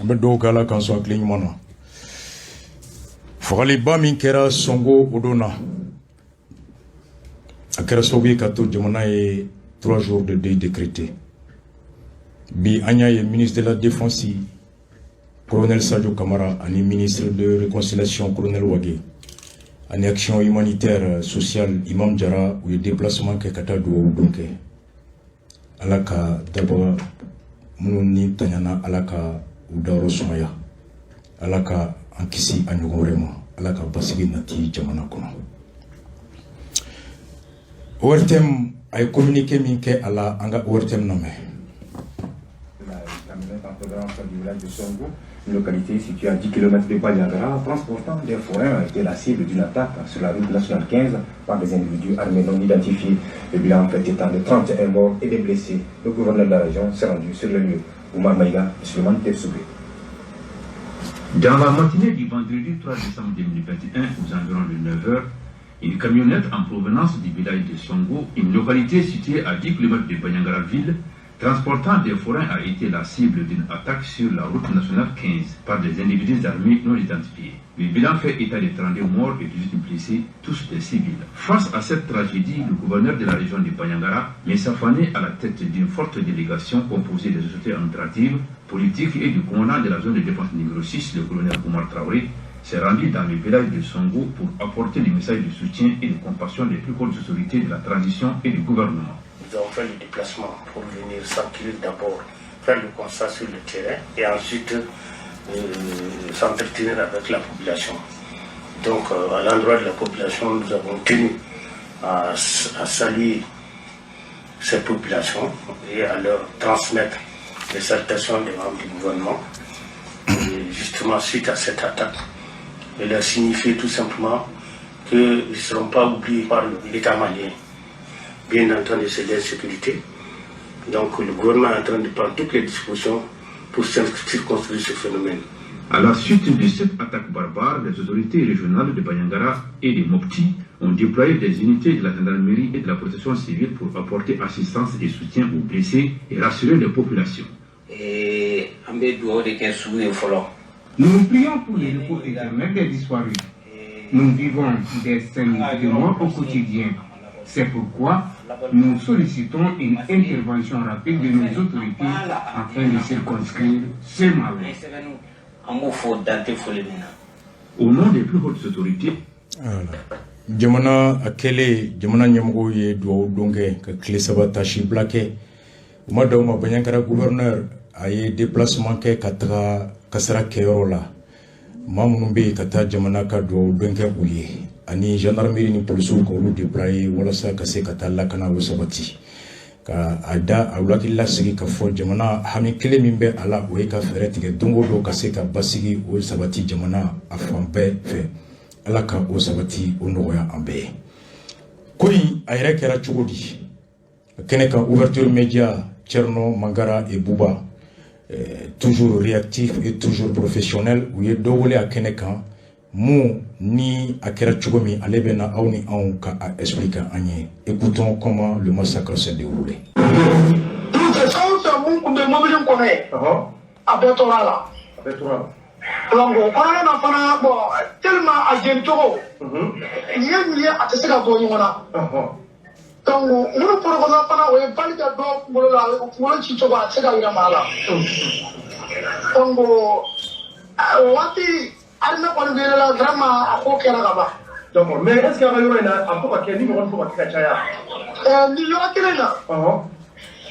An bɛ dugawu kɛ Ala k'an sɔn hakili ɲuman na. Fagaliba min kɛra Sɔngo o don na, a kɛra sababu ye ka to jamana ye 3 jours de deuil décrété. Bi an y'a ye, ministre de la Défense, colonel Sadio Kamara, ani ministre de Réconciliation, colonel Wage, ani Action humanitaire sociale, Imam Jara, u ye déplacement kɛ ka taa dugawu don kɛ. Ala ka dabaga minnu ni taɲana, Ala ka u dayɔrɔ sumaya, Ala ka an kisi a ɲɔgɔn wɛrɛ ma, Ala ka basigi nati jamana kɔnɔ. ORTM a ye communiqué min kɛ a la, an ka ORTM lamɛn. En provenance du village de Songo, une localité située à 10 km de Bandiagara, transportant des forains, a été la cible d'une attaque sur la route nationale 15 par des individus armés non identifiés. Le bilan fait état de 31 morts et des blessés. Le gouverneur de la région s'est rendu sur le lieu. Oumar Maïga et Suleiman Tefsoubé. Dans la matinée du vendredi 3 décembre 2021, aux environs de 9h, une camionnette en provenance du village de Songo, une localité située à 10 km de Bandiagara ville, transportant des forains, a été la cible d'une attaque sur la route nationale 15 par des individus armés non identifiés. Le bilan fait état de 32 morts et 18 blessés, tous des civils. Face à cette tragédie, le gouverneur de la région de Bandiagara, M. Fane, à la tête d'une forte délégation composée des autorités administratives, politiques et du commandant de la zone de défense numéro 6, le colonel Omar Traoré, s'est rendu dans le village de Songo pour apporter des messages de soutien et de compassion des plus hautes autorités de la transition et du gouvernement. Nous avons fait le déplacement pour venir s'enquérir d'abord, faire le constat sur le terrain et ensuite s'entretenir avec la population. Donc, à l'endroit de la population, nous avons tenu à saluer cette population et à leur transmettre les salutations des membres du gouvernement. Et justement, suite à cette attaque, et leur signifier tout simplement qu'ils ne seront pas oubliés par l'État malien. Bien entendu, c'est l'insécurité. Donc le gouvernement est en train de prendre toutes les dispositions pour circonscrire ce phénomène. À la suite de cette attaque barbare, les autorités régionales de Bandiagara et de Mopti ont déployé des unités de la gendarmerie et de la protection civile pour apporter assistance et soutien aux blessés et rassurer les populations. An bɛ dugawu de kɛ su ye fɔlɔ. Nous prions pour le repos éternel des disparus. Nous vivons des scènes de mort au quotidien. C'est pourquoi nous sollicitons une intervention rapide de nos autorités afin de circonscrire ce malheur. An b'o fɔ dan tɛ foli min na. Au nom des plus hautes autorités, Voilà. Jamana a kɛlen, jamana ɲɛmɔgɔw ye dugawu don kɛ ka tile 3 tasibila kɛ. U ma dan o ma, Bandiagara gouverneur a ye déplacement kɛ ka taga kasara kɛyɔrɔ la, maa minnu bɛ yen, ka taa jamana ka dugawu don kɛ u ye, ani gendarmerie ni polisiw ka olu déployer walasa ka se ka taa lakana o sabati, ka a da a hakili lasigi ka fɔ jamana hami kelen min bɛ a la, o ye ka fɛɛrɛ tigɛ don o don ka se ka basigi o sabati jamana a fan bɛɛ fɛ. Ala ka o sabati, o nɔgɔya an bɛɛ ye. Ko in a yɛrɛ kɛra cogo di? Kɛnɛ kan, Ouverture Média, Thierno Mangara et Bouba, toujours réactif et toujours professionnel, u ye dɔ wele a kɛnɛ kan mun ni a kɛra cogo min, ale bɛ na aw ni anw ka a expliquer an ye. Écoutons comment le massacre s'est déroulé. Fɛn o fɛn mun tun bɛ mobili in kɔnɔ yen, a bɛɛ tora a la. A bɛɛ tora la. Donc o kɔnɔna na fana, bon, tellement a jeni cogo nin ye nin ye, a tɛ se ka bɔ ɲɔgɔn na. Donc minnu porokoto fana, o ye bali kɛ dɔw kunkolo la, o kunkolo ci cogo a tɛ se ka yira maa la. Donc o waati, armée kɔni welela, vraiment a ko kɛra ka ban. D'accord, mais est ce que a ka yɔrɔ in na, a to ka kɛ ni ɲɔgɔn to ka kɛ ka caya? Nin yɔrɔ kelen na,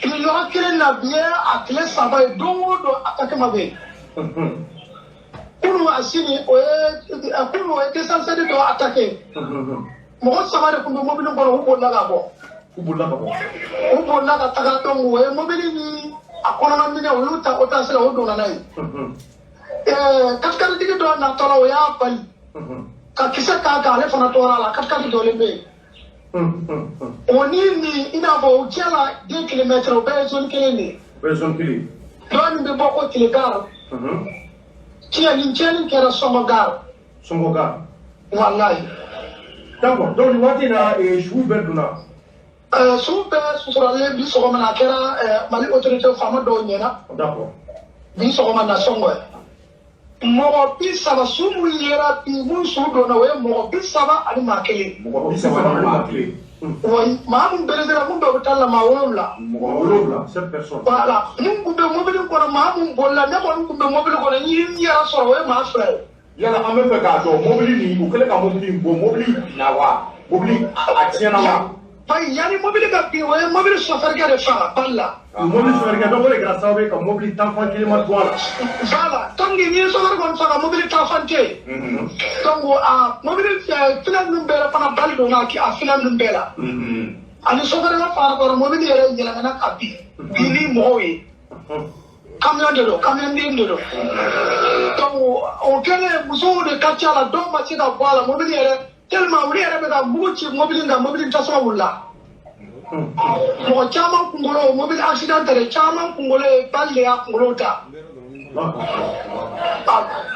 nin yɔrɔ kelen na, bi ye a tile 3 ye, don o don attaque ma bɛ yen. Kunu a sini, o ye kunu, o ye descenseur dɔ attaqué. Mɔgɔ saba de tun bɛ mobili kɔnɔ, u bolila ka bɔ. U bolila ka bɔ. U bolila ka taga. Donc o ye mobili ni a kɔnɔna minɛ, o y'u ta otage la, o donna n'a ye. Katikatitigi dɔ natɔla, o y'a bali ka kisɛ k'a kan, ale fana tora a la. Katikati jɔlen bɛ yen. O ni nin, i n'a fɔ o cɛ la 2 kilomètres, o bɛɛ ye zone kelen de ye. O bɛɛ ye zone kelen. Dɔw min bɛ bɔ ko Tilekari. Tiɲɛ, nin tiɲɛni kɛra Sɔngɔ gare. Sɔngɔ gare. Walayi. D'accord, donc nin waati in na, suw bɛɛ donna. Su bɛɛ suturalen. Bi sɔgɔma na, a kɛra Mali autorité faama dɔw ɲɛna. D'accord. Bi sɔgɔma na sɔngɔ ye mɔgɔ 30 su mun yera bi, mun su donna, o ye mɔgɔ 31. Mɔgɔ 31. Oui, maa mun blessé mun bɛ hôpital la, maa 7. Mɔgɔ 7, sept personnes. Voilà, mun kun bɛ mobili kɔnɔ, maa mun bolila, ne kɔni kun bɛ mobili kɔnɔ, n ye n yɛrɛ sɔrɔ, o ye maa 2 ye. Yala an bɛ fɛ k'a dɔn, mobili nin, u kɛlen ka mobili in bɔ, mobili binna wa, mobili a tiɲɛna wa? Ayi, yanni mobili ka bin, o ye mobili sɔfɛrikɛ de faga balle la. Mobili sɔfɛrikɛ, donc o de kɛra sababu ye ka mobili taafan kelen ma to a la. Voilà, donc n'i ye sɔfɛri kɔni faga, mobili taafan tɛ yen. Donc a mobili filen ninnu bɛɛ la fana, balle donna a filen ninnu bɛɛ la. Ani sɔfɛrikɛ fagara kɔrɔ, mobili yɛrɛ yɛlɛmana ka bin bin ni mɔgɔw ye. Camion de don, camion den de don. Donc o kɛlen, musow de ka ca la, dɔw ma se ka bɔ a la. Mobili yɛrɛ tellement olu yɛrɛ bɛ ka mugu ci mobili kan, mobili tasuma wulila. Mɔgɔ caman kunkolo, mobili accident tɛ dɛ, caman kunkolo ye balle de y'a kunkolo ta.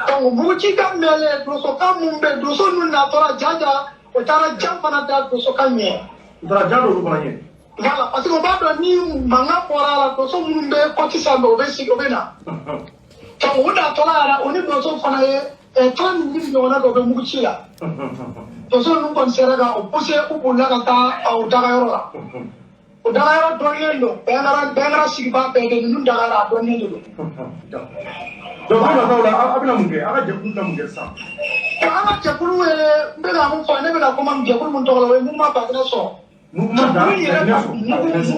Donc muguci daminɛlen, donsokan mun bɛ, donso ninnu natɔla jaja, o taara jan fana da donsokan ɲɛ. U taara jan d'olu fana ɲɛ. Voilà, parce que o b'a dɔn ni mankan bɔra a la, donso minnu bɛ kɔti sanfɛ, o bɛ sigi, o bɛ na. Donc o natɔla yɛrɛ, o ni donso fana ye 30 minutes ɲɔgɔnna kɛ, o bɛ muguci la. Donso ninnu kɔni sera ka o pousser, u bolila ka taa o dagayɔrɔ la. O dagayɔrɔ dɔnnen don, Bandiagara sigibaa bɛɛ de ninnu dagayɔrɔ, a dɔnnen de don. Donc aw nataw la, aw bɛna mun kɛ? Aw ka jɛkulu bɛna mun kɛ sisan? An ka jɛkulu ye, n bɛ ka mun fɔ, ne bɛ ka kuma jɛkulu mun tɔgɔ la, o ye Mouvement Baginɛ sɔrɔ. Mouvement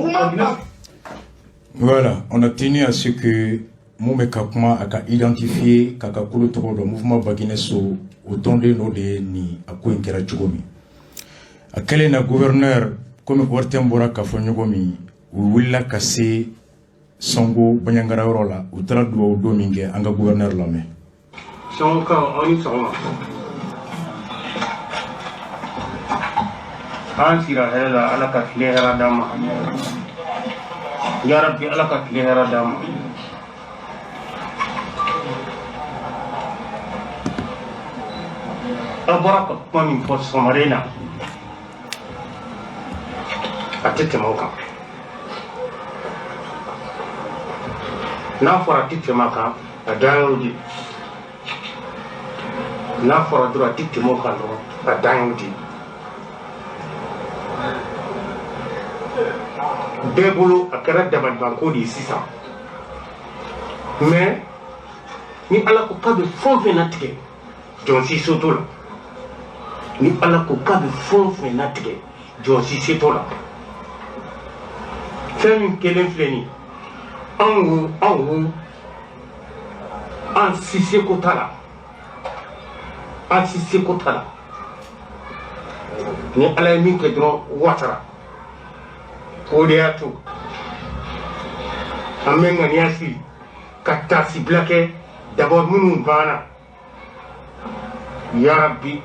Mouvement. Voilà, on a tenu à ce que mun bɛ ka kuma, a ka identifier k'a ka kulu tɔgɔ dɔn. Mouvement Baginɛ So, o tɔnden dɔ de ye nin a ko in kɛra cogo min. A kɛlen na, gouverneur, komi ORTM bɔra k'a fɔ ɲɔgɔn min, u wulila ka se Sango Bandiagara yɔrɔ la, u taara dugawu don min kɛ, an ka gouverneur lamɛn. Sangokaw, aw ni sɔgɔma. An sira hɛrɛ la, Ala ka tile hɛrɛ d'an ma. Ya Rabbi, Ala ka tile hɛrɛ d'an ma. Aw bɔra ka kuma min fɔ sɔgɔmada in na, a tɛ tɛmɛ o kan. N'a fɔra a tɛ tɛmɛ a kan, a dan y'o de. N'a fɔra dɔrɔn a tɛ tɛmɛ o kan dɔrɔn, a dan y'o de. Bɛɛ bolo a kɛra dabalibanko de ye sisan, mais ni Ala ko k'a bɛ fɛn o fɛn latigɛ, jɔn si se t'o la. Ni Ala ko k'a bɛ fɛn o fɛn latigɛ, jɔn si se t'o la. Fɛn min kelen filɛ nin ye, anw ko an si seko t'a la, an si seko t'a la. Ni Ala ye min kɛ dɔrɔn, watara. O de y'a to an bɛ ŋaniya siri ka taasibila kɛ d'abord minnu banna. Yarabi,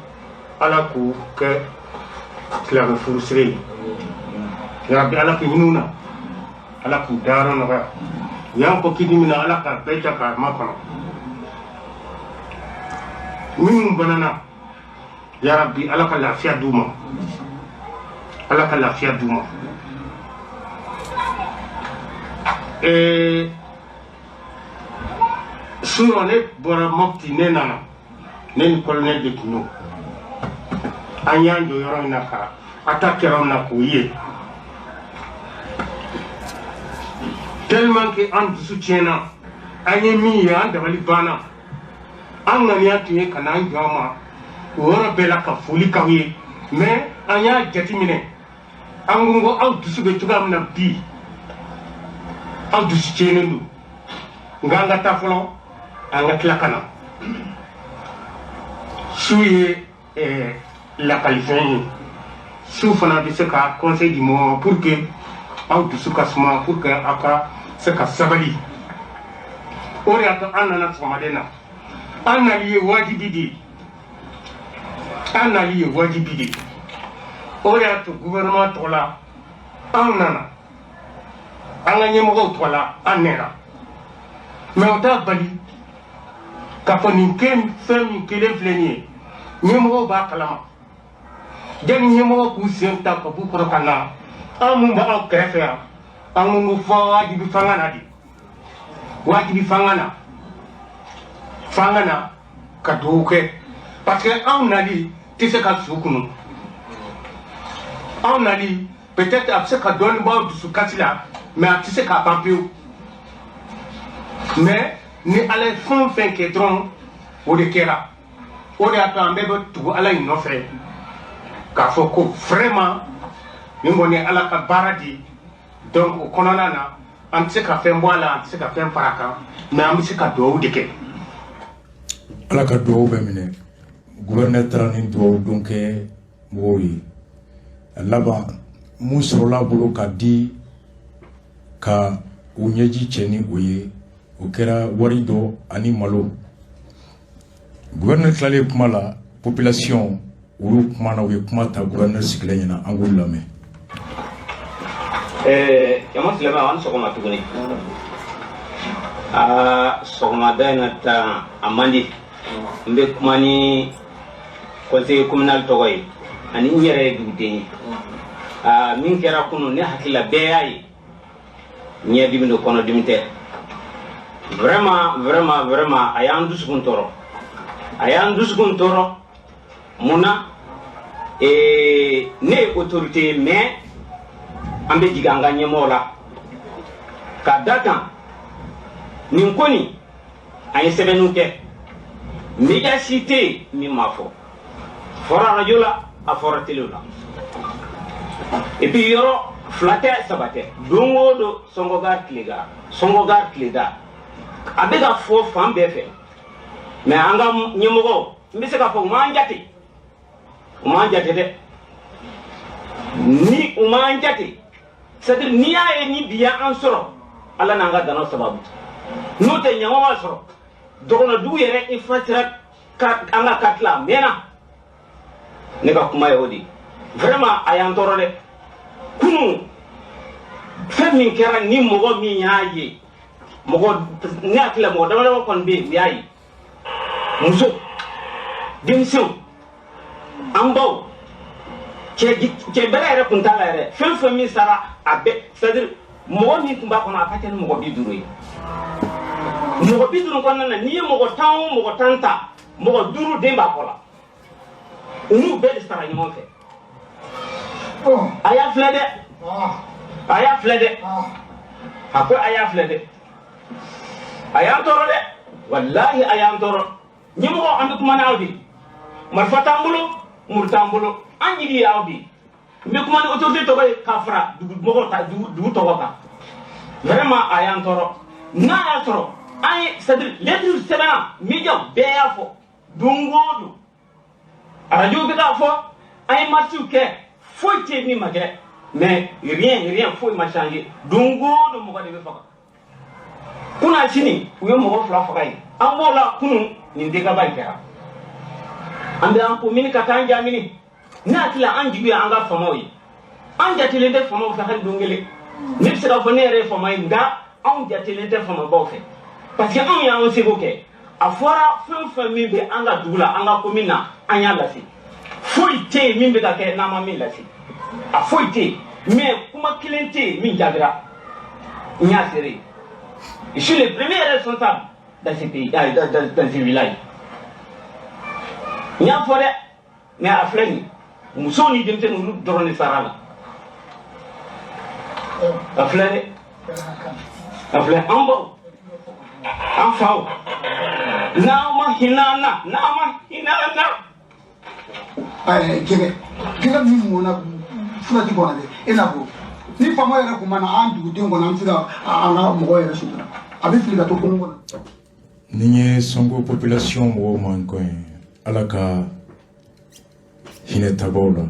Ala k'u kɛ silamɛ furusiri ye. Yarabi, Ala k'u hinɛ u na, Ala k'u dayɔrɔ nɔgɔya. U y'an kɔ kiti min na, Ala k'a bɛɛ ja k'a makɔnɔ. Minnu banana, yarabi, Ala ka lafiya d'u ma, Ala ka lafiya d'u ma. Surɔ ne bɔra Mopti, ne nana, ne ni colonel de tun don. An y'an jɔ yɔrɔ min na ka attaque yɔrɔ min na k'o ye, tellement que an dusu tiɲɛna, an ye min ye, an dabali banna. An ŋaniya tun ye ka n'an jɔ a ma o yɔrɔ bɛɛ la ka foli k'aw ye, mais an y'a jateminɛ, an ko ko aw dusu bɛ cogoya min na bi, aw dusu tiɲɛnen don. Nka an ka taa fɔlɔ, an ka tila ka na. Su ye lakalifɛn ye, su fana bɛ se ka conseil di mɔgɔ ma pour que aw dusu ka suma, pour que aw ka se ka sabali. O de y'a to an nana sɔgɔmaden na. An nali ye wajibi de ye, an nali ye wajibi de ye. O de y'a to gouvernement tɔgɔ la anw nana, an ka ɲɛmɔgɔw tɔgɔ la an nɛra. Mais o t'a bali k'a fɔ nin kɛ fɛn min kelen filɛ nin ye, ɲɛmɔgɔw b'a kalama. Janni ɲɛmɔgɔw k'u sen ta ka b'u kɔrɔ ka na, an mun b'aw kɛrɛfɛ yan, an ko ko fɔ wajibi fanga na de, wajibi fanga na. F'an ka na ka dugawu kɛ, parce que anw nali tɛ se ka su kunu. Anw nali, peut-être a bɛ se ka dɔɔnin bɔ aw dusu kasi la, mais a tɛ se k'a ban pewu. Mais ni Ala ye fɛn o fɛn kɛ dɔrɔn, o de kɛra. O de y'a to an bɛɛ bɛ tugu Ala in nɔfɛ k'a fɔ ko vraiment nin kɔni ye Ala ka baara di. Donc o kɔnɔna na, an tɛ se ka fɛn bɔ a la, an tɛ se ka fɛn fara a kan, mais an bɛ se ka dugawu de kɛ. Ala ka dugawu bɛɛ minɛ. Gouverneur taara ni dugawu don kɛ mɔgɔw ye. A laban, mun sɔrɔla a bolo ka di ka u ɲɛji cɛ ni o ye, o kɛra wari dɔ ani malo. Gouverneur tilalen kuma la, population olu kumana, u ye kuma ta gouverneur sigilen ɲɛna. An k'u lamɛn. Jama silamɛ, an sɔgɔma tuguni. Aa, sɔgɔmada in na tan, a man di. N bɛ kuma ni conseiller communal tɔgɔ ye ani n yɛrɛ ye duguden ye. Aa, min kɛra kunun, ne hakili la bɛɛ y'a ye. Ɲɛdimi don, kɔnɔdimi tɛ. Vraiment, vraiment, vraiment, a y'an dusukun tɔɔrɔ, a y'an dusukun tɔɔrɔ. Mun na? Ne ye autorité ye, mais an bɛ jigin an ka ɲɛmɔgɔw la ka da kan nin ko nin. An ye sɛbɛnniw kɛ, média si tɛ yen min m'a fɔ. Fɔra arajo la, a fɔra télé la. Et puis yɔrɔ fila tɛ, saba tɛ, don o don, Sɔngo Gare tilega, Sɔngo Gare tileda, a bɛ ka fɔ fan bɛɛ fɛ. Mais an ka ɲɛmɔgɔw, n bɛ se k'a fɔ u m'an jate, u m'an jate dɛ. Ni u m'an jate, c'est à dire n'i y'a ye ni bi y'an sɔrɔ, Ala n'an ka danaw sababu, n'o tɛ ɲama b'a sɔrɔ. Dɔgɔnɔdugu yɛrɛ efacera an ka carte la, a mɛnna. Ne ka kuma ye o de ye. Vraiment, a y'an tɔɔrɔ dɛ. Kunun, fɛn min kɛra, ni mɔgɔ min y'a ye, mɔgɔ, ne hakili la mɔgɔ dama dama kɔni bɛ yen, u y'a ye. Muso, denmisɛnw, an baw, cɛ, cɛ bɛrɛ yɛrɛ kun t'a la yɛrɛ. Fɛn fɛn min sara, a bɛɛ, c'est à dire mɔgɔ min tun b'a kɔnɔ, a ka ca ni mɔgɔ 50 ye. Mɔgɔ 50 kɔnɔna na, n'i ye mɔgɔ 10 o mɔgɔ 10 ta, mɔgɔ duuru den b'a kɔ la. U n'u bɛɛ de sara ɲɔgɔn fɛ. A y'a filɛ dɛ, a y'a filɛ dɛ. A ko a y'a filɛ dɛ, a y'an tɔɔrɔ dɛ, walahi a y'an tɔɔrɔ. Ɲɛmɔgɔ, an bɛ kuma n'aw de ye. Marifa t'an bolo, muru t'an bolo, an jigi ye aw de ye. N bɛ kuma ni autorité tɔgɔ ye ka fara dugu mɔgɔw ta, dugu tɔgɔ kan. Vraiment, a y'an tɔɔrɔ. N'a y'a sɔrɔ an ye, c'est à dire lettre sɛbɛnna, médiaw bɛɛ y'a fɔ, don o don arajo bɛ k'a fɔ, an ye marchew kɛ, foyi tɛ yen min ma kɛ, mais rien, rien, foyi ma changé. Don o don mɔgɔ de bɛ faga. Kunna sini, u ye mɔgɔ fila faga yen. An b'o la kunun, nin dégâts in kɛra. An bɛ an ko mini ka taa an jaamini. Ne hakili la, an jigi ye an ka faamaw ye. An jatelen tɛ faamaw fɛ hali don kelen. Ne bɛ se k'a fɔ ne yɛrɛ ye faama ye, nka anw jatelen tɛ faamabaw fɛ, parce que anw y'an seko kɛ. A fɔra fɛn o fɛn min bɛ an ka dugu la, an ka commune na, an y'a lase. Foyi tɛ yen min bɛ ka kɛ n'an ma min lase, a foyi tɛ yen. Mais kuma kelen tɛ yen min jaabira. N y'a seere, je suis le premier responsable dans ce pays, dans ce village. N y'a fɔ dɛ, mais a filɛ nin ye, musow ni denmisɛnninw, olu dɔrɔn de sara la. A filɛ dɛ, a filɛ. An baw, an faw, n'aw ma hinɛ an na, n'aw ma hinɛ an na. Jɛgɛ, jɛgɛ min mɔnna furaji kɔnɔ dɛ, e n'a fɔ ni faama yɛrɛ kun ma na an dugudenw kɔnɔ, an bɛ se ka an ka mɔgɔw yɛrɛ sutura, a bɛ fili ka to kungo kɔnɔ. Ni ye Sɔngo population mɔgɔw man kɔ ye, Ala ka hinɛ tabaw la,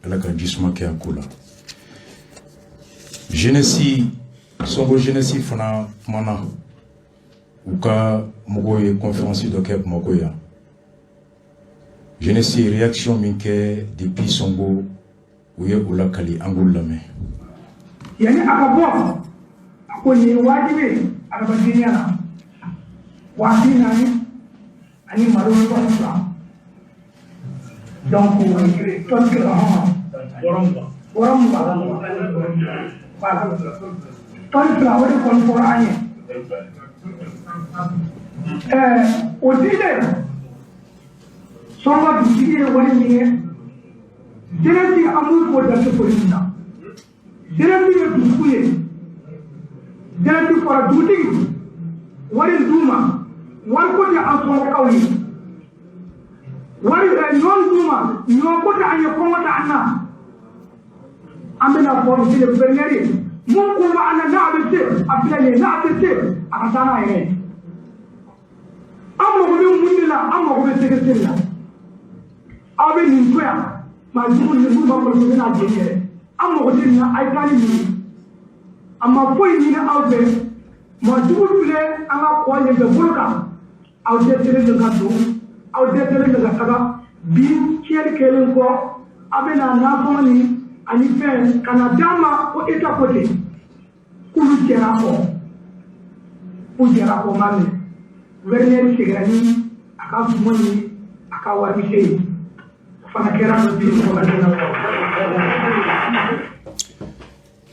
Ala ka jisuma kɛ a ko la. Jeunesse, Sɔngo jeunesse fana kumana. U ka mɔgɔw ye conférence dɔ kɛ Bamakɔ yan. Jeunesse ye réaction min kɛ depuis Sɔngo, u ye o lakali. An k'u lamɛn. Yanni a ka bɔ, a ko nin ye wajibi ye adamadenya la, 4000 ani malo tɔni 2. Donc tɔni kelen, hɔn, bɔrɔ 20, voilà, tɔni 2, o de kɔni fɔra an ye. Ɛɛ, o dilen Sɔngo dugutigi ye wari min ye, jeunesse, an b'u fo dante foli min na. Jeunesse ye dugu ye, jeunesse fɔra dugutigi wari d'u ma, wari ko tɛ an Sɔngɔkaw ye. Wari ɲɔ d'u ma, ɲɔ ko tɛ an ye, kɔngɔ tɛ an na. An bɛna fɔ monsieur le gouverneur ye, mun ko b'an na, n'a bɛ se, a filɛ nin ye, n'a tɛ se, a ka taa n'a yɛrɛ ye. An mago bɛ mun de la? An mago bɛ sécurité de la. Aw bɛ nin to yan, maa jugu ni minnu b'a kɔlɔsi, u bɛna jeni yɛrɛ. An mago tɛ nin na, a ye taa ni nin ye. A ma foyi ɲini aw fɛ. Maa jugu filɛ an ka kɔ ɲɛfɛ bolo kan. Aw dɛsɛlen don ka don, aw dɛsɛlen don ka taga. Bi tiɲɛni kɛlen kɔ, aw bɛna nasɔngɔ ni ani fɛn ka na d'an ma ko État ko ten, k'olu jɛra kɔ, k'u jɛra kɔ. Ma minɛ, gouverneur seginna ni a ka suman ni a ka warimisɛn ye. O fana kɛra bi mɔgɔ.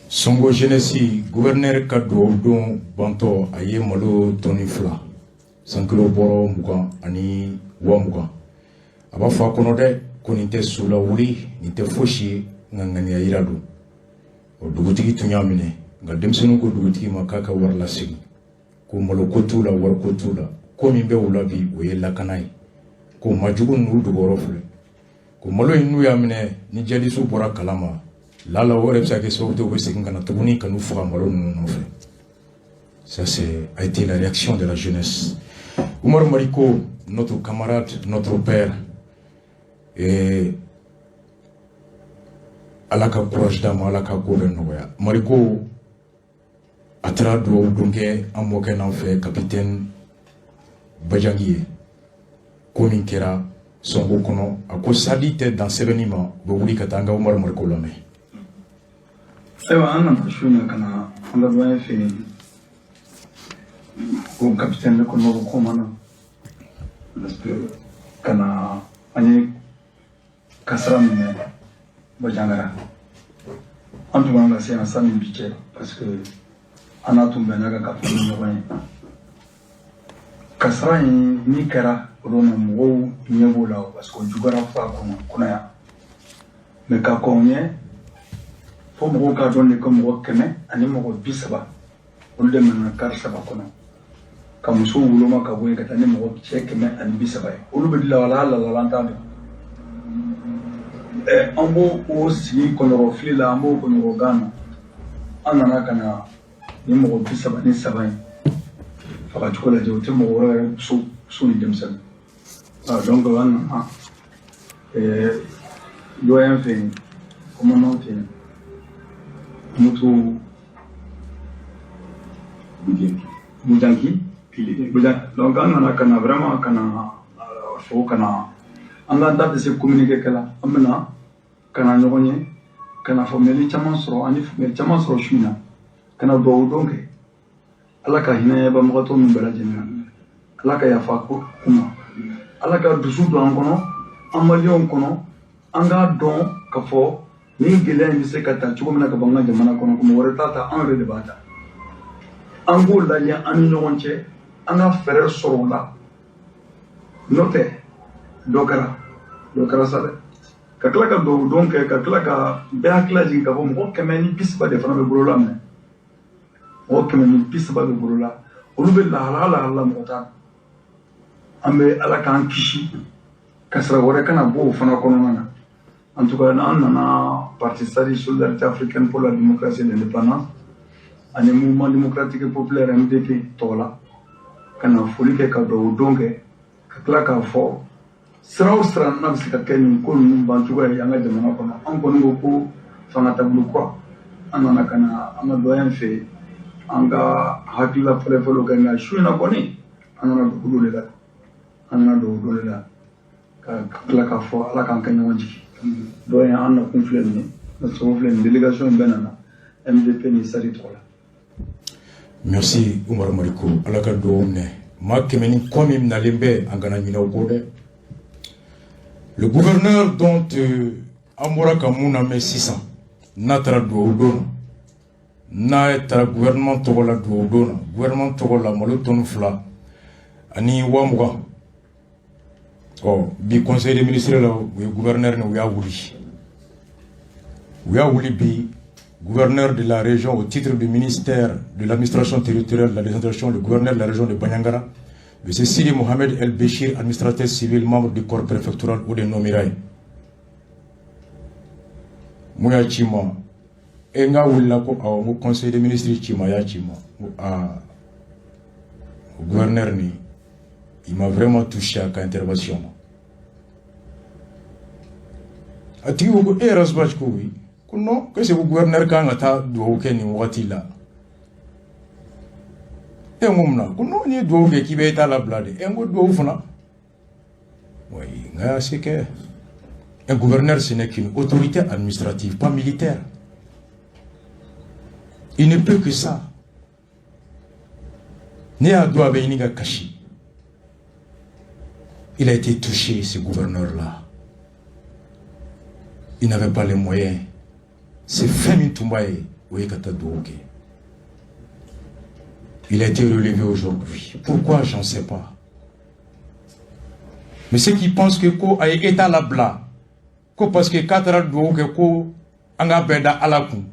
Sɔngo jeunesse, gouverneur ka dugawu don bantɔ, a ye malo tɔni 2, sankilo bɔrɔ 20 ani 20,000. A b'a fɔ a kɔnɔ dɛ ko nin tɛ su lawuli, nin tɛ fosi ye, nka ŋaniya yira don. O dugutigi tun y'a minɛ, nka denmisɛnninw ko dugutigi ma k'a ka wari lasegin, ko malo ko t'u la, wari ko t'u la, ko min bɛ u la bi, o ye lakana ye, ko majugu n'u dogoyɔrɔ filɛ, ko malo in n'u y'a minɛ, ni jihadisiw bɔra kalama lala, o yɛrɛ bɛ se ka kɛ sababu ye u bɛ segin ka na tuguni ka n'u faga malo ninnu nɔfɛ. Ça, c'est a été la réaction de la jeunesse. Oumar Mariko, notre camarade, notre père, et Ala ka courage d'a ma, Ala ka ko bɛɛ nɔgɔya. Mariko, a taara dugawu don kɛ an mɔkɛ n'an fɛ, capitaine Bajangi ye. Ko min kɛra Sɔngo kɔnɔ, a ko sadi tɛ dan sɛbɛnni ma, u bɛ wuli ka taa. An ka Umaru Mariko lamɛn. Ayiwa, an nana su in na ka na an ka doyen fɛ yen, ko capitaine, ne kɔni b'a fɔ commandant, parce que ka na an ye kasara minɛ Bajangara. An tun kan ka se yan sanni bi cɛ, parce que an n'a tun bɛnna kan ka fɔ ni ɲɔgɔn ye. Kasara in min kɛra o don na, mɔgɔw ɲɛ b'o la, parce que o juguyara fo a kɔnɔ kɔnɔ yan. Mais ka kɔn ɲɛ, fo mɔgɔw k'a dɔn de ko mɔgɔ 130, olu de minɛna kari saba kɔnɔ, ka musow woloma ka bɔ yen ka taa ni mɔgɔ cɛ 130 ye. Olu bɛ lawala lawala, an t'a dɔn. An b'o o sigi kɔnɔrɔ fili la, an b'o kɔnɔrɔ gan na. An nana ka na ni mɔgɔ 33 in fagacogo lajɛ, o tɛ mɔgɔ wɛrɛ yɛrɛ, muso ni denmisɛnnin. Donc an nana doyen fɛ yen, commandant fɛ yen, Mutu Bujanki. Donc an nana ka na vraiment ka na fo ka na an k'an da tɛ se communiqué kɛ la. An bɛna ka na ɲɔgɔn ye, ka na faamuyali caman sɔrɔ, an ye faamuyali caman sɔrɔ su in na, ka na dugawu don kɛ. Ala ka hinɛ banbagatɔ ninnu bɛɛ lajɛlen na, Ala ka yafa ko u ma, Ala ka dusu don an kɔnɔ, an maliyɛnw kɔnɔ, an k'a dɔn ka fɔ nin gɛlɛya in bɛ se ka ta cogo min na ka bɔ an ka jamana kɔnɔ, ko mɔgɔ wɛrɛ t'a ta, an yɛrɛ de b'a ta. An k'o lajɛ an ni ɲɔgɔn cɛ, an ka fɛɛrɛ sɔrɔ o la. N'o tɛ, dɔ kɛra, dɔ kɛra sa dɛ. Ka tila ka dugawu don kɛ, ka tila ka bɛɛ hakili lajigin k'a fɔ mɔgɔ 130 de fana bɛ bolola minɛ, mɔgɔ 130 bɛ bolola, olu bɛ lahala lahala, mɔgɔ t'a dɔn. An bɛ Ala k'an kisi kasara wɛrɛ kana bɔ o fana kɔnɔna na. En tout cas, an nana parti SADI, Solidarité africaine pour la démocratie et l'indépendance, ani Mouvement démocratique populaire, MDP tɔgɔ la, ka na foli kɛ, ka dugawu don kɛ, ka tila k'a fɔ sira o sira n'a bɛ se ka kɛ nin ko ninnu ban cogoya ye an ka jamana kɔnɔ. An kɔni ko ko fanga taabolo kura. An nana ka na an ka doyen fɛ yen, an ka hakilila fɔlɔ-fɔlɔ kɛ. Nka su in na kɔni, an nana dugu dɔ de la, an nana dugu dɔ de la, ka tila k'a fɔ Ala k'an kɛ ɲɔgɔn jigi. Doyen, an nakun filɛ nin ye, na sababu filɛ nin, délégation in bɛɛ nana MDP ni SADI tɔgɔ la. Merci Umar Mariko, Ala ka dugawu minɛ. Maa kɛmɛ ni kɔ min nalen bɛ, an kana ɲinɛ o kɔ dɛ. Le gouverneur dont an bɔra ka mun lamɛn sisan, n'a taara dugawu don na, n'a taara gouvernement tɔgɔ la dugawu don na, gouvernement tɔgɔ la, malo tɔni 2. ani 20,000. Ɔ bi conseil des ministres la, u ye gouverneur ni u y'a wuli, u y'a wuli bi. Gouverneur de la région, au titre du ministère de l'administration territoriale, de la décentralisation, le gouverneur de la région de Bandiagara, M. Sidi Mohamed El Béchir, administrateur civil, membre du corps préfectoral, o de nommera ye. Mun y'a ci ma? E n k'a wulila ko awɔ, n ko conseil des ministres ci ma, y'a ci ma. N ko aa, gouverneur ni, il m'a vraiment touché a ka intervention na. A tigi ko ko e Ras Bath ko oui, ko non, ko est-ce que gouverneur kan ka taa dugawu kɛ nin wagati la? E n ko mun na? Ko non, n'i ye dugawu kɛ k'i bɛ État labila de. E n ko dugawu fana, oui, nka c'est que un gouverneur, ce n'est qu'une autorité administrative, pas militaire. Il ne peut que ça. Ne y'a dɔn a bɛ ɲini ka kasi. Il a été touché, ce gouverneur-là. Il n'avait pas les moyens. C'est fɛn min tun b'a ye, o ye ka taa dugawu kɛ. Il a été relevé aujourd'hui. Pourquoi, j'en sais pas. Mais ceux qui pensent que ko a ye État labila, ko parce que k'a taara dugawu kɛ, ko an k'a bɛɛ da Ala kun,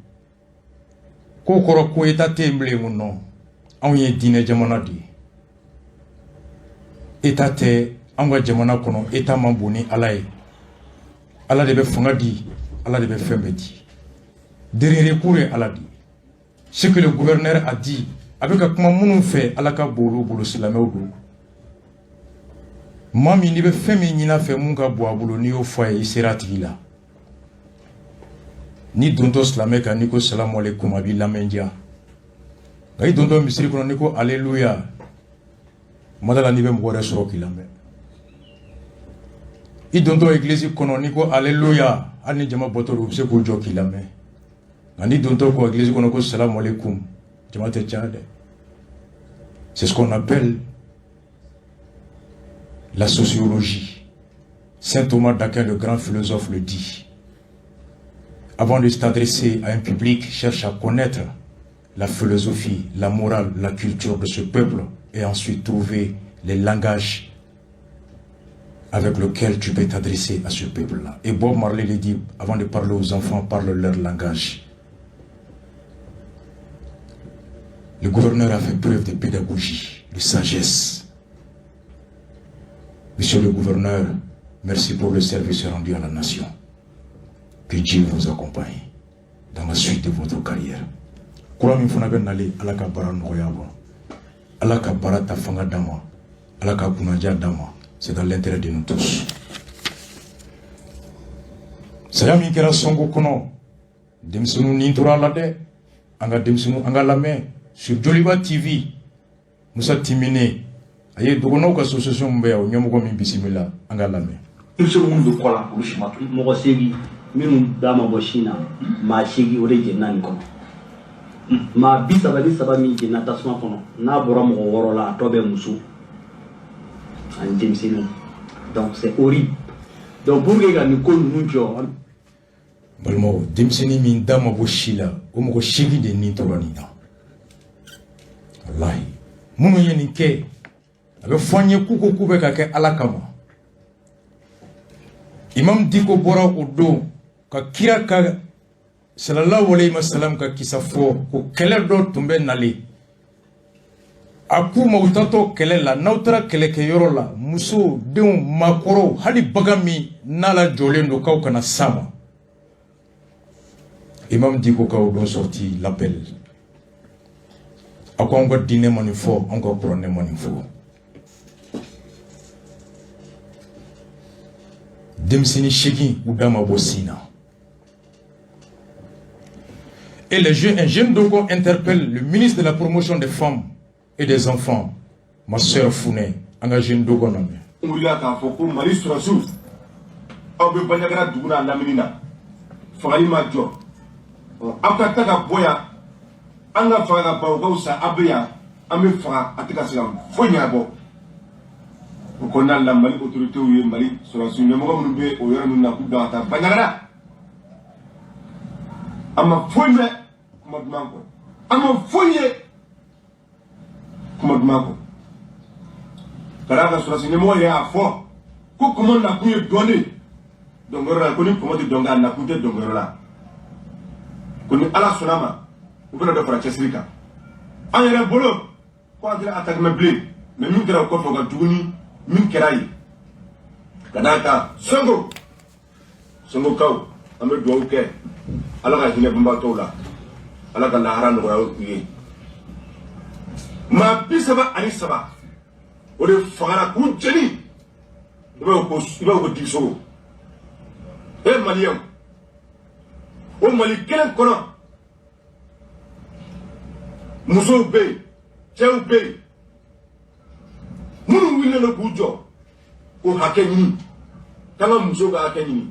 k'o kɔrɔ ko État tɛ yen bilen, ko non. Anw ye diinɛ jamana de ye. État tɛ anw ka jamana kɔnɔ, État man bon ni Ala ye. Ala de bɛ fanga di, Ala de bɛ fɛn bɛɛ di. Dernier recours ye Ala de ye. Ce que le gouverneur a dit, a bɛ ka kuma minnu fɛ, Ala ka bon olu bolo, silamɛw don. Maa min n'i bɛ fɛn min ɲini a fɛ mun ka bon a bolo, n'i y'o fɔ a ye, i sera a tigi la. N'i dontɔ silamɛ kan, n'i ko salamu aleykum, a b'i lamɛn diya. Nka i dontɔ misiri kɔnɔ, n'i ko aleluya, ma da la n'i bɛ mɔgɔ wɛrɛ sɔrɔ k'i lamɛn. I dontɔ église kɔnɔ, n'i ko aleluya, hali ni jama bɔtɔ don, u bɛ se k'u jɔ k'i lamɛn. Nka n'i dontɔ ko église kɔnɔ ko salamu aleykum, jama tɛ caya dɛ. C'est ce qu'on appelle la sociologie. Saint Thomas d'Aquin, le grand philosophe, le dit. Avant de s'adresser à un public, cherche à connaître la philosophie, la morale, la culture de ce peuple et ensuite trouver les langages avec lesquels tu peux t'adresser à ce peuple-là. Et Bob Marley le dit, avant de parler aux enfants, parle leur langage. Le gouverneur a fait preuve de pédagogie, de sagesse. Monsieur le gouverneur, merci pour le service rendu à la nation. Que Dieu vous accompagne dans la suite de votre carrière. Kura min fana bɛ nalen, Ala ka baara nɔgɔya bɔ, Ala ka baara ta fanga d'a ma, Ala ka kunnaja d'a ma. C'est dans l'intérêt de nous tous. Saya min kɛra Sɔngo kɔnɔ, denmisɛnninw nin tora a la dɛ. An ka denmisɛnninw, an ka lamɛn sur Joliba TV. Musa Timine, a ye dɔgɔnɔw ka association min bɛ yan, o ɲɛmɔgɔ min bisimila, an ka lamɛn. Denmisɛnnin minnu bɛ kɔ la, olu si ma to. Mɔgɔ 8 minnu da ma bɔ sin na, maa 8 o de jenina nin kɔnɔ. Maa 33 min jenina tasuma kɔnɔ, n'a bɔra mɔgɔ 6 la, a tɔ bɛ muso ani denmisɛnninw. Donc c'est horrible. Donc pour que ka nin ko ninnu jɔ. Balimaw, denmisɛnnin min da ma bɔ si la, o mɔgɔ 8 de nin tora nin na. Walahi, minnu ye nin kɛ, a bɛ fɔ an ye k'u ko k'u bɛ ka kɛ Ala kama. Imam Diko bɔra o don ka kira ka sallallahu alayhi wa sallam ka kisa fɔ ko kɛlɛ dɔ tun bɛ nalen. A k'u ma, u taatɔ kɛlɛ la, n'aw taara kɛlɛkɛyɔrɔ la, muso, denw, maakɔrɔw, hali bagan min n'a la jɔlen don, k'aw kana s'a ma. Imam Diko ka o don sorti l'appel, a ko anw ka diinɛ ma nin fɔ, anw ka kuranɛ ma nin fɔ. Denmisɛnnin 8, u da ma bɔ sin na. Et les jeunes, un jeune Dogon interpelle le ministre de la promotion des femmes et des enfants, ma sœur Founé, an ka jeune Dogon lamɛn. N wulila k'a fɔ ko Mali sɔrɔsiw, aw bɛ Bandiagara dugu n'a lamini na, fagali ma jɔ, aw ka taa ka bɔ yan, an ka faga ka ban, o ka fisa aw bɛ yan, an bɛ faga, a tɛ ka se ka foyi ɲɛnabɔ. O kɔnɔna la, Mali autorités ye Mali sɔrɔsiw ɲɛmɔgɔ minnu bɛ o yɔrɔ ninnu na, k'u bila ka taa Bandiagara. An ma foyi mɛn kuma duman kɔ, an ma foyi ye kuma duman kɔ. Ka d'a kan sɔrɔdasi ɲɛmɔgɔ yɛrɛ y'a fɔ ko kɔmɔ nakun ye dɔn de dɔnkɛyɔrɔ la, ko ni kɔmɔ tɛ dɔn kɛ, a nakun tɛ dɔnkɛyɔrɔ la, ko ni Ala sɔnna ma, u bɛna dɔ fara cɛsiri kan. An yɛrɛ bolo ko an tɛna attaque mɛn bilen, mais min kɛra o kɔfɛ, o ka jugu ni min kɛra yen. Ka d'a kan Sɔngo Sɔngokaw, an bɛ dugawu kɛ, Ala ka hinɛ banbaatɔw la, Ala ka lahara nɔgɔya u ye. Maa 33, o de fagara k'u jeni, i b'a fɔ ko digisogo. E Maliyɛnw, o Mali kelen kɔnɔ, musow bɛ yen, cɛw bɛ yen, minnu wulilen don k'u jɔ k'o hakɛ ɲini, k'an ka musow ka hakɛ ɲini,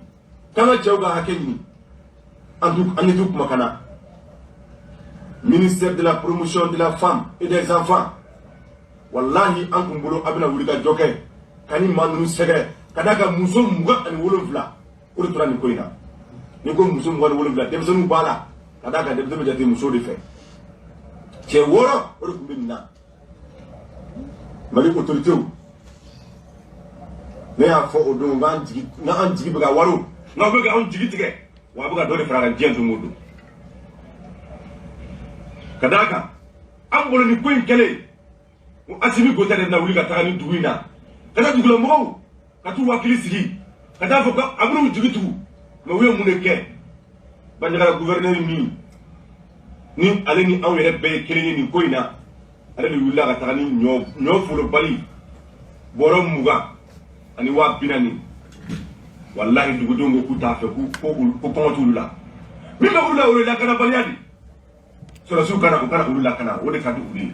k'an ka cɛw ka hakɛ ɲini, an t'u an t'u kumakan na. Ministère de la Promotion de la Femme et des Enfants, walahi, an kun bolo a bɛna wuli ka jɔ kɛ ka ni maa ninnu sɛgɛrɛ. Ka d'a kan muso 27, o de tora nin ko in na. N'i ko muso 27, denmisɛnninw b'a la. Ka d'a kan denmisɛnnin bɛ jate musow de fɛ. Cɛ wɔɔrɔ, o de tun bɛ nin na. Mali autorités, ne y'a fɔ o don k'an jigi, n'an jigi bɛ ka waro, n'aw bɛ ka anw jigi tigɛ, wa a bɛ ka dɔ de fara a kan diɲɛ don o don. Ka d'a kan an bolo nin ko in kɛlen ko Asimi Goyita de bɛna wuli ka taga nin dugu in na, ka taa dugulamɔgɔw ka t'u hakili sigi, ka taa fɔ ko a bɛn'u jigi tugu. Mais u ye mun de kɛ? Bandiagara gouverneur min ni ale ni anw yɛrɛ bɛɛ ye kelen ye nin ko in na, ale de wulila ka taga ni ɲɔ forobali bɔrɔ 20 ani 40.000. Walahi, dugudenw ko k'u t'a fɛ, ko kɔngɔ t'olu la. Min bɛ olu la, o ye lakanabaliya de. Sɔrɔdasiw kana u kana olu lakana, o de ka di olu ye.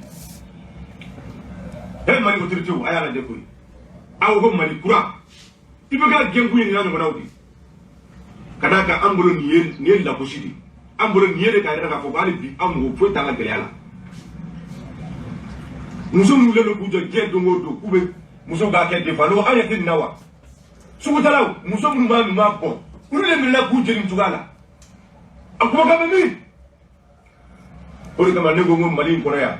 He, Mali autorités, a y'a lajɛ koyi. Aw ko Mali kura, i bɛ ka gɛnkun ye nin n'a ɲɔgɔnnaw de. Ka d'a kan an bolo nin ye lagosi de an bolo, nin ye de k'a yira k'a fɔ ko hali bi an mɔgɔ foyi t'an ka gɛlɛya la. Muso minnu wulilen don k'u jɔ diɲɛ don o don k'u bɛ musow ka hakɛ défend, n'o an ɲɛ tɛ nin na wa? Sugutalaw, muso minnu b'a ɲuman bɔ, olu de minɛna k'u jeni cogoya la. A kumakan bɛ min? O de kama ne ko n ko Mali in kɔnɔ yan,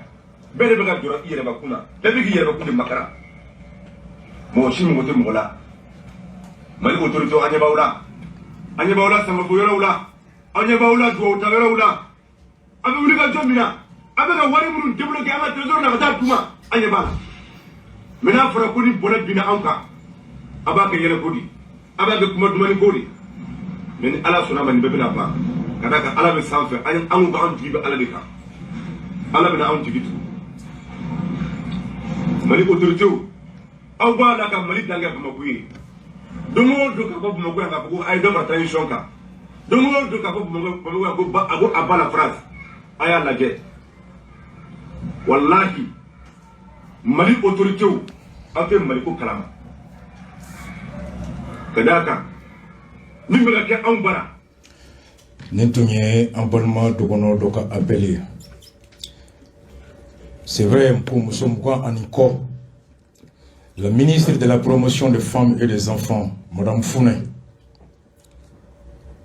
bɛɛ de bɛ ka jɔrɔ i yɛrɛbakun na, bɛɛ bɛ k'i yɛrɛbakun de makara, mɔgɔ si mago tɛ mɔgɔ la. Mali autorité, an ɲɛ b'aw la, an ɲɛ b'aw la samako yɔrɔw la, an ɲɛ b'aw la duwawu ta yɔrɔw la. An bɛ wuli ka jɔ min na, an bɛ ka wari minnu débloquer an ka trésor la ka taa d'u ma, an ɲɛ b'a la. Mais n'a fɔra ko ni bɔnɛ binna anw kan, a b'a kɛ yɛlɛko de, a b'a kɛ kuma dumani ko de. Mais ni Ala sɔnna ma, nin bɛɛ bɛna ban. Ka d'a kan Ala bɛ sanfɛ, an ko k'an jigi bɛ Ala de kan, Ala bɛna anw jigi tugu. Mali autorités, aw b'a la ka Mali dan kɛ Bamako ye. Don o don ka bɔ Bamakɔ yan k'a fɔ ko a ye dɔ fara transition kan, don o don ka bɔ Bamakɔ yan ko a ko à bas la France. A y'a lajɛ, walahi, Mali autorités, aw tɛ Mali ko kalama. Ka d'a kan min bɛ ka kɛ anw bara. Nin tun ye an balima dɔgɔnɔ dɔ ka appel ye. C'est vrai ko muso 20 ani kɔ. La ministre de la Promotion des Femmes et des Enfants, Madame Fune,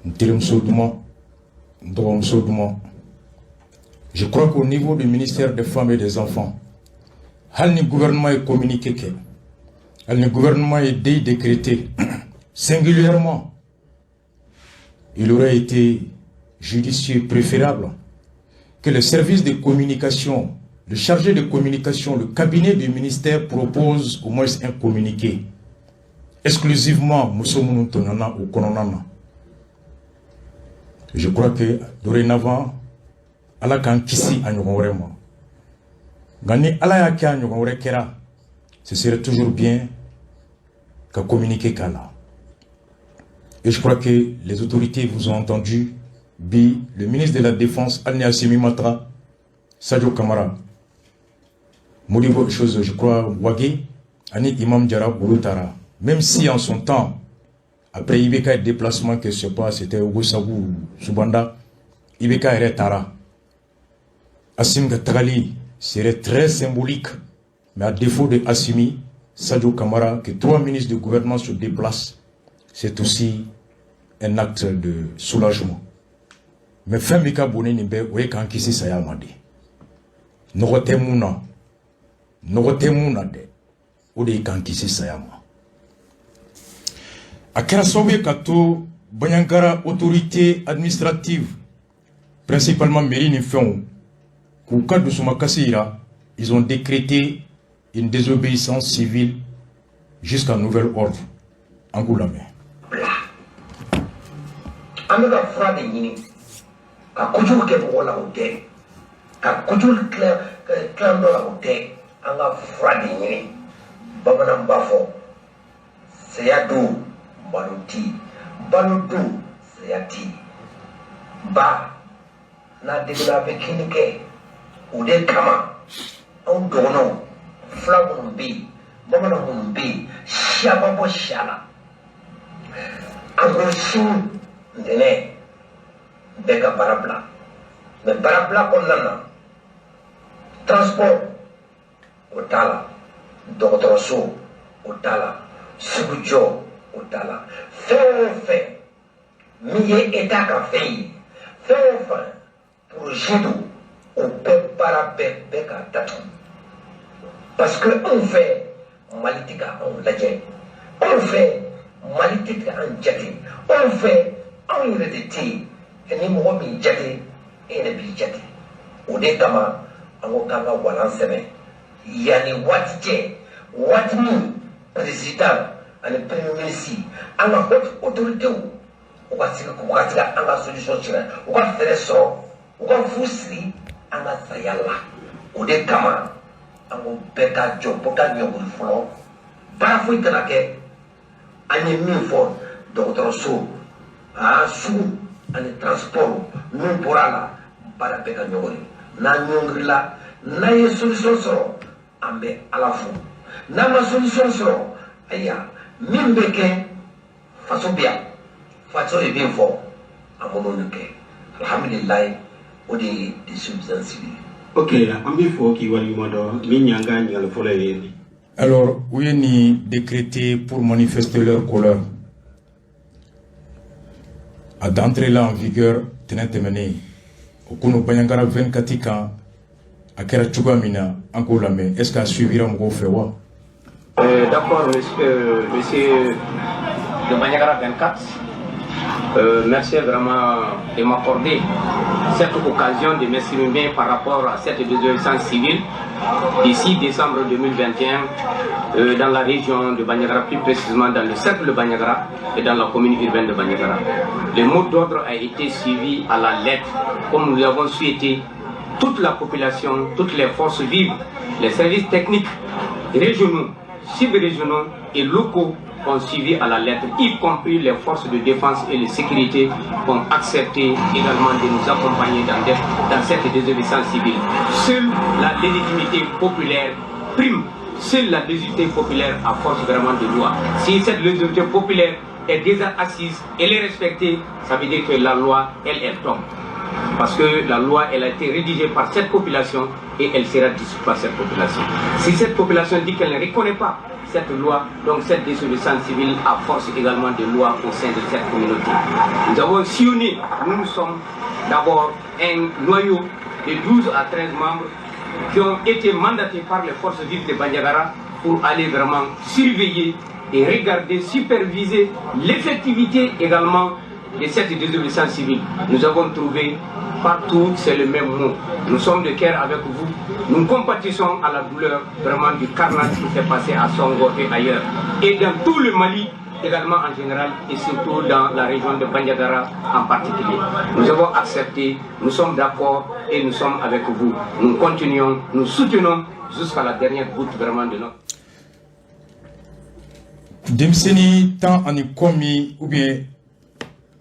n terimuso duman, n dɔgɔmuso duman, je crois qu'au niveau du ministère des Femmes et des Enfants, hali ni gouvernement ye communiqué kɛ, hali ni gouvernement ye deuil décrété singulièrement, il aurait été judicieux, préférable que le service de communication, le chargé de communication, le cabinet du ministère propose au moins un communiqué exclusivement muso minnu tɔɲɔna o kɔnɔna na. Je crois que dorénavant, Ala k'an kisi a ɲɔgɔn wɛrɛ ma. Nka ni Ala y'a kɛ a ɲɔgɔn wɛrɛ kɛra, ce serait toujours bien ka communiquer k'a la. Et je crois que les autorités vous ont entendu. Bi, le ministre de la Défense, hali ni Assimi ma taga, Sadio Kamara, Modibo, chose, je crois, Wagé, ani Imam Diarra, olu taara. Même si en son temps, après IBK déplacement, que je sais pas, c'était Ogossagou, Soubanda, IBK yɛrɛ taara. Assimi ka tagali serait très symbolique. Mais à défaut de Assimi, Sadio Kamara, que trois ministres du gouvernement se déplacent, c'est aussi un acte de soulagement. Mais fɛn min ka bon ni nin bɛɛ, o ye k'an kisi saya ma de. Nɔgɔ tɛ mun na, nɔgɔ tɛ mun na dɛ. O de ye k'an kisi saya ma. A kɛra sababu ye ka to Bandiagara autorité administrative, principalement mairie ni fɛnw, k'u ka dusumakasi yira. Ils ont décrété une désobéissance civile jusqu'à nouvel ordre. An k'u lamɛn. An bɛ ka fura de ɲini ka kojugu kɛ mɔgɔ la, o tɛ ka kojugu tilan dɔ la, o tɛ. An ka fura de ɲini. Bamanan b'a fɔ: saya don, balo ti, balo don, saya ti. Ba n'a degela, a bɛ kini kɛ. O de kama anw dɔgɔnɔw, fila minnu bɛ yen, bamanan minnu bɛ yen, siya ma bɔ siya la. An ko sini ntɛnɛn, bɛɛ ka baara bila. Mɛ baara bila kɔnɔna na, transport o t'a la, dɔgɔtɔrɔso o t'a la, sugujɔ o t'a la, fɛn o fɛn min ye État ka fɛn ye, fɛn o fɛn projet don, o bɛɛ baara bɛɛ bɛɛ ka datugu, parce que anw fɛ, Mali tɛ ka anw lajɛ, anw fɛ, Mali tɛ ka an jate, anw fɛ, anw yɛrɛ de tɛ yen. Ni mɔgɔ min jate, e yɛrɛ b'i jate. O de kama an ko k'an ka walan sɛbɛn yanni waati cɛ, waati min président ani premier ministre, an ka haute autorité, u ka se ka an ka solution sɔrɔ, u ka fɛɛrɛ sɔrɔ, u ka fu siri an ka saya la. O de kama an ko bɛɛ ka jɔ, bɛɛ ka ɲɔgɔn fɔlɔ, baara foyi kana kɛ. An ye min fɔ, dɔgɔtɔrɔso, aa sugu ani transport, n'u bɔra a la, baara bɛɛ ka ɲɔgɔn ye. N'an ɲɔngirila, n'an ye solution sɔrɔ, an bɛ Ala fo. N'an ma solution sɔrɔ, ayiwa, min bɛ kɛ, faso bɛ yan, faso ye min fɔ, an b'olu kɛ. Alhamdulilayi, o de ye désobéissance civile. Ok, an b'i fɔ k'i waleɲuman dɔn. Min y'an ka ɲininkali fɔlɔ ye. Alors, u ye nin décrété pour manifester leur colère. A d'entrée là en vigueur tɛnɛ tɛmɛnen o kunu Bandiagara 24 kan, a kɛra cogoya min na, an k'o lamɛn. Est ce que a suivira mɔgɔw fɛ wa? D'accord, monsieur de Bandiagara 24, merci vraiment de m'accorder cette occasion de m'exprimer par rapport à cette désobéissance civile du 6 décembre 2021 dans la région de Bandiagara, plus précisément dans le cercle de Bandiagara et dans la commune urbaine de Bandiagara. Le mot d'ordre a été suivi à la lettre, comme nous l'avons souhaité. Toute la population, toutes les forces vives, les services techniques régionaux, sub-régionaux et locaux ont suivi à la lettre, y compris les forces de défense et de sécurité ont accepté également de nous accompagner dans cette désobéissance civile. Seule la légitimité populaire prime. Seule la légitimité populaire a force vraiment de loi. Si cette légitimité populaire est déjà assise, elle est respectée, ça veut dire que la loi, elle, elle tombe. Parce que la loi, elle a été rédigée par cette population et elle sera dissoute par cette population. Si cette population dit qu'elle ne reconnaît pas cette loi, donc cette désobéissance civile a force également de loi au sein de cette communauté. Nous avons sillonné, nous sommes d'abord un noyau de 12 à 13 membres qui ont été mandatés par les forces vives de Bandiagara pour aller vraiment surveiller et regarder, superviser l'effectivité également de cette désobéissance civile. Nous avons trouvé partout, c'est le même mot. Nous sommes de cœur avec vous. Nous compatissons à la douleur vraiment du carnage qui s'est passé à Songho et ailleurs. Et dans tout le Mali, également en général, et surtout dans la région de Bandiagara en particulier. Nous avons accepté, nous sommes d'accord et nous sommes avec vous. Nous continuons, nous soutenons jusqu'à la dernière goutte vraiment de notre. Denmisɛnnin 10 ani kɔ min ou bien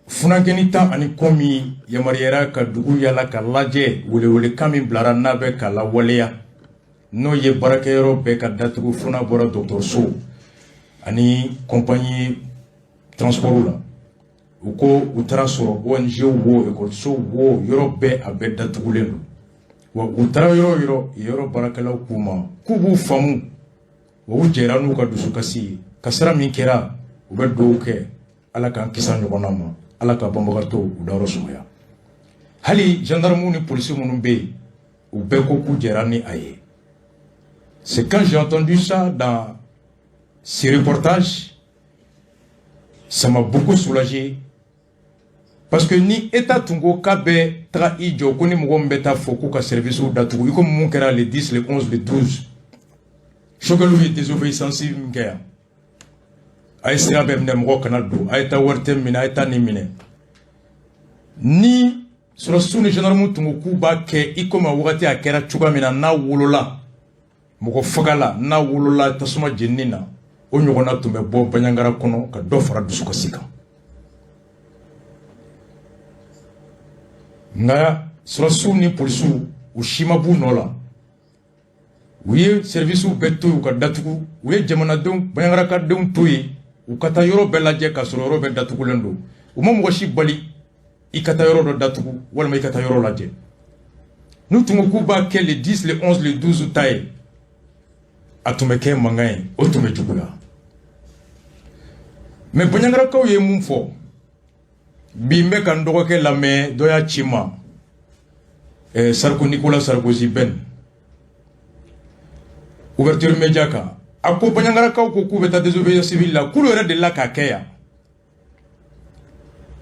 funankɛni 10 ani kɔ min yamaruyara ka dugu yala ka lajɛ, welewelekan min bilara n'a bɛ ka lawaleya, n'o ye baarakɛyɔrɔ bɛɛ ka datugu fo n'a bɔra dɔgɔtɔrɔso ani compagnie transport la. U ko u taara sɔrɔ ONG wo, ekɔlisow wo, yɔrɔ bɛɛ, a bɛɛ datugulen don. Wa u taara yɔrɔ o yɔrɔ, yɔrɔ baarakɛlaw k'u ma k'u b'u faamu, wa u jɛra n'u ka dusukasi ye. Kasara min kɛra, u bɛ dugawu kɛ, Ala k'an kisi a ɲɔgɔnna ma, Ala ka banbagatɔw u dayɔrɔ sumaya. Hali gendarmew ni polisi minnu bɛ yen, u bɛɛ ko k'u jɛra ni a ye. C'est quand j'ai entendu ça dans Ce reportage, ça m'a beaucoup soulagé parce que ni État tun ko k'a bɛ taga i jɔ ko ni mɔgɔ min bɛ taa fɔ k'u ka service datugu, i komi mun kɛra le 10, le 11, le 12, Choguel ye désobéissance min kɛ yan, a ye sira bɛɛ minɛ, mɔgɔ kana don, a ye taa wari tɛ minɛ, a ye taa nin minɛ. Ni sɔrɔdasiw ni gendarme tun ko k'u b'a kɛ i komi a wagati a kɛra cogoya min na, n'a wolola mɔgɔ faga la, n'a wolola tasuma jenini na, o ɲɔgɔnna tun bɛ bɔ Bandiagara kɔnɔ ka dɔ fara dusukasi kan. Nka sɔrɔdasiw ni polisiw, u si ma b'u nɔ la. U ye services bɛɛ to yen u ka datugu, u ye jamanadenw, Bandiagarakadenw to yen u ka taa yɔrɔ bɛɛ lajɛ k'a sɔrɔ yɔrɔ bɛɛ datugulen don. U ma mɔgɔ si bali i ka taa yɔrɔ dɔ datugu walima i ka taa yɔrɔ lajɛ. N'u tun ko k'u b'a kɛ le 10, le 11, le 12 ta ye, a tun bɛ kɛ mankan ye, o tun bɛ juguya. Mais Bandiagarakaw ye mun fɔ bi? N bɛ ka n dɔgɔkɛ lamɛn, dɔ y'a ci n ma, Sarko, Nicolas Sarkozy Ben ouverture média kan, a ko Bandiagarakaw ko k'u bɛ taa désobéissance civile la, k'olu yɛrɛ delila k'a kɛ yan,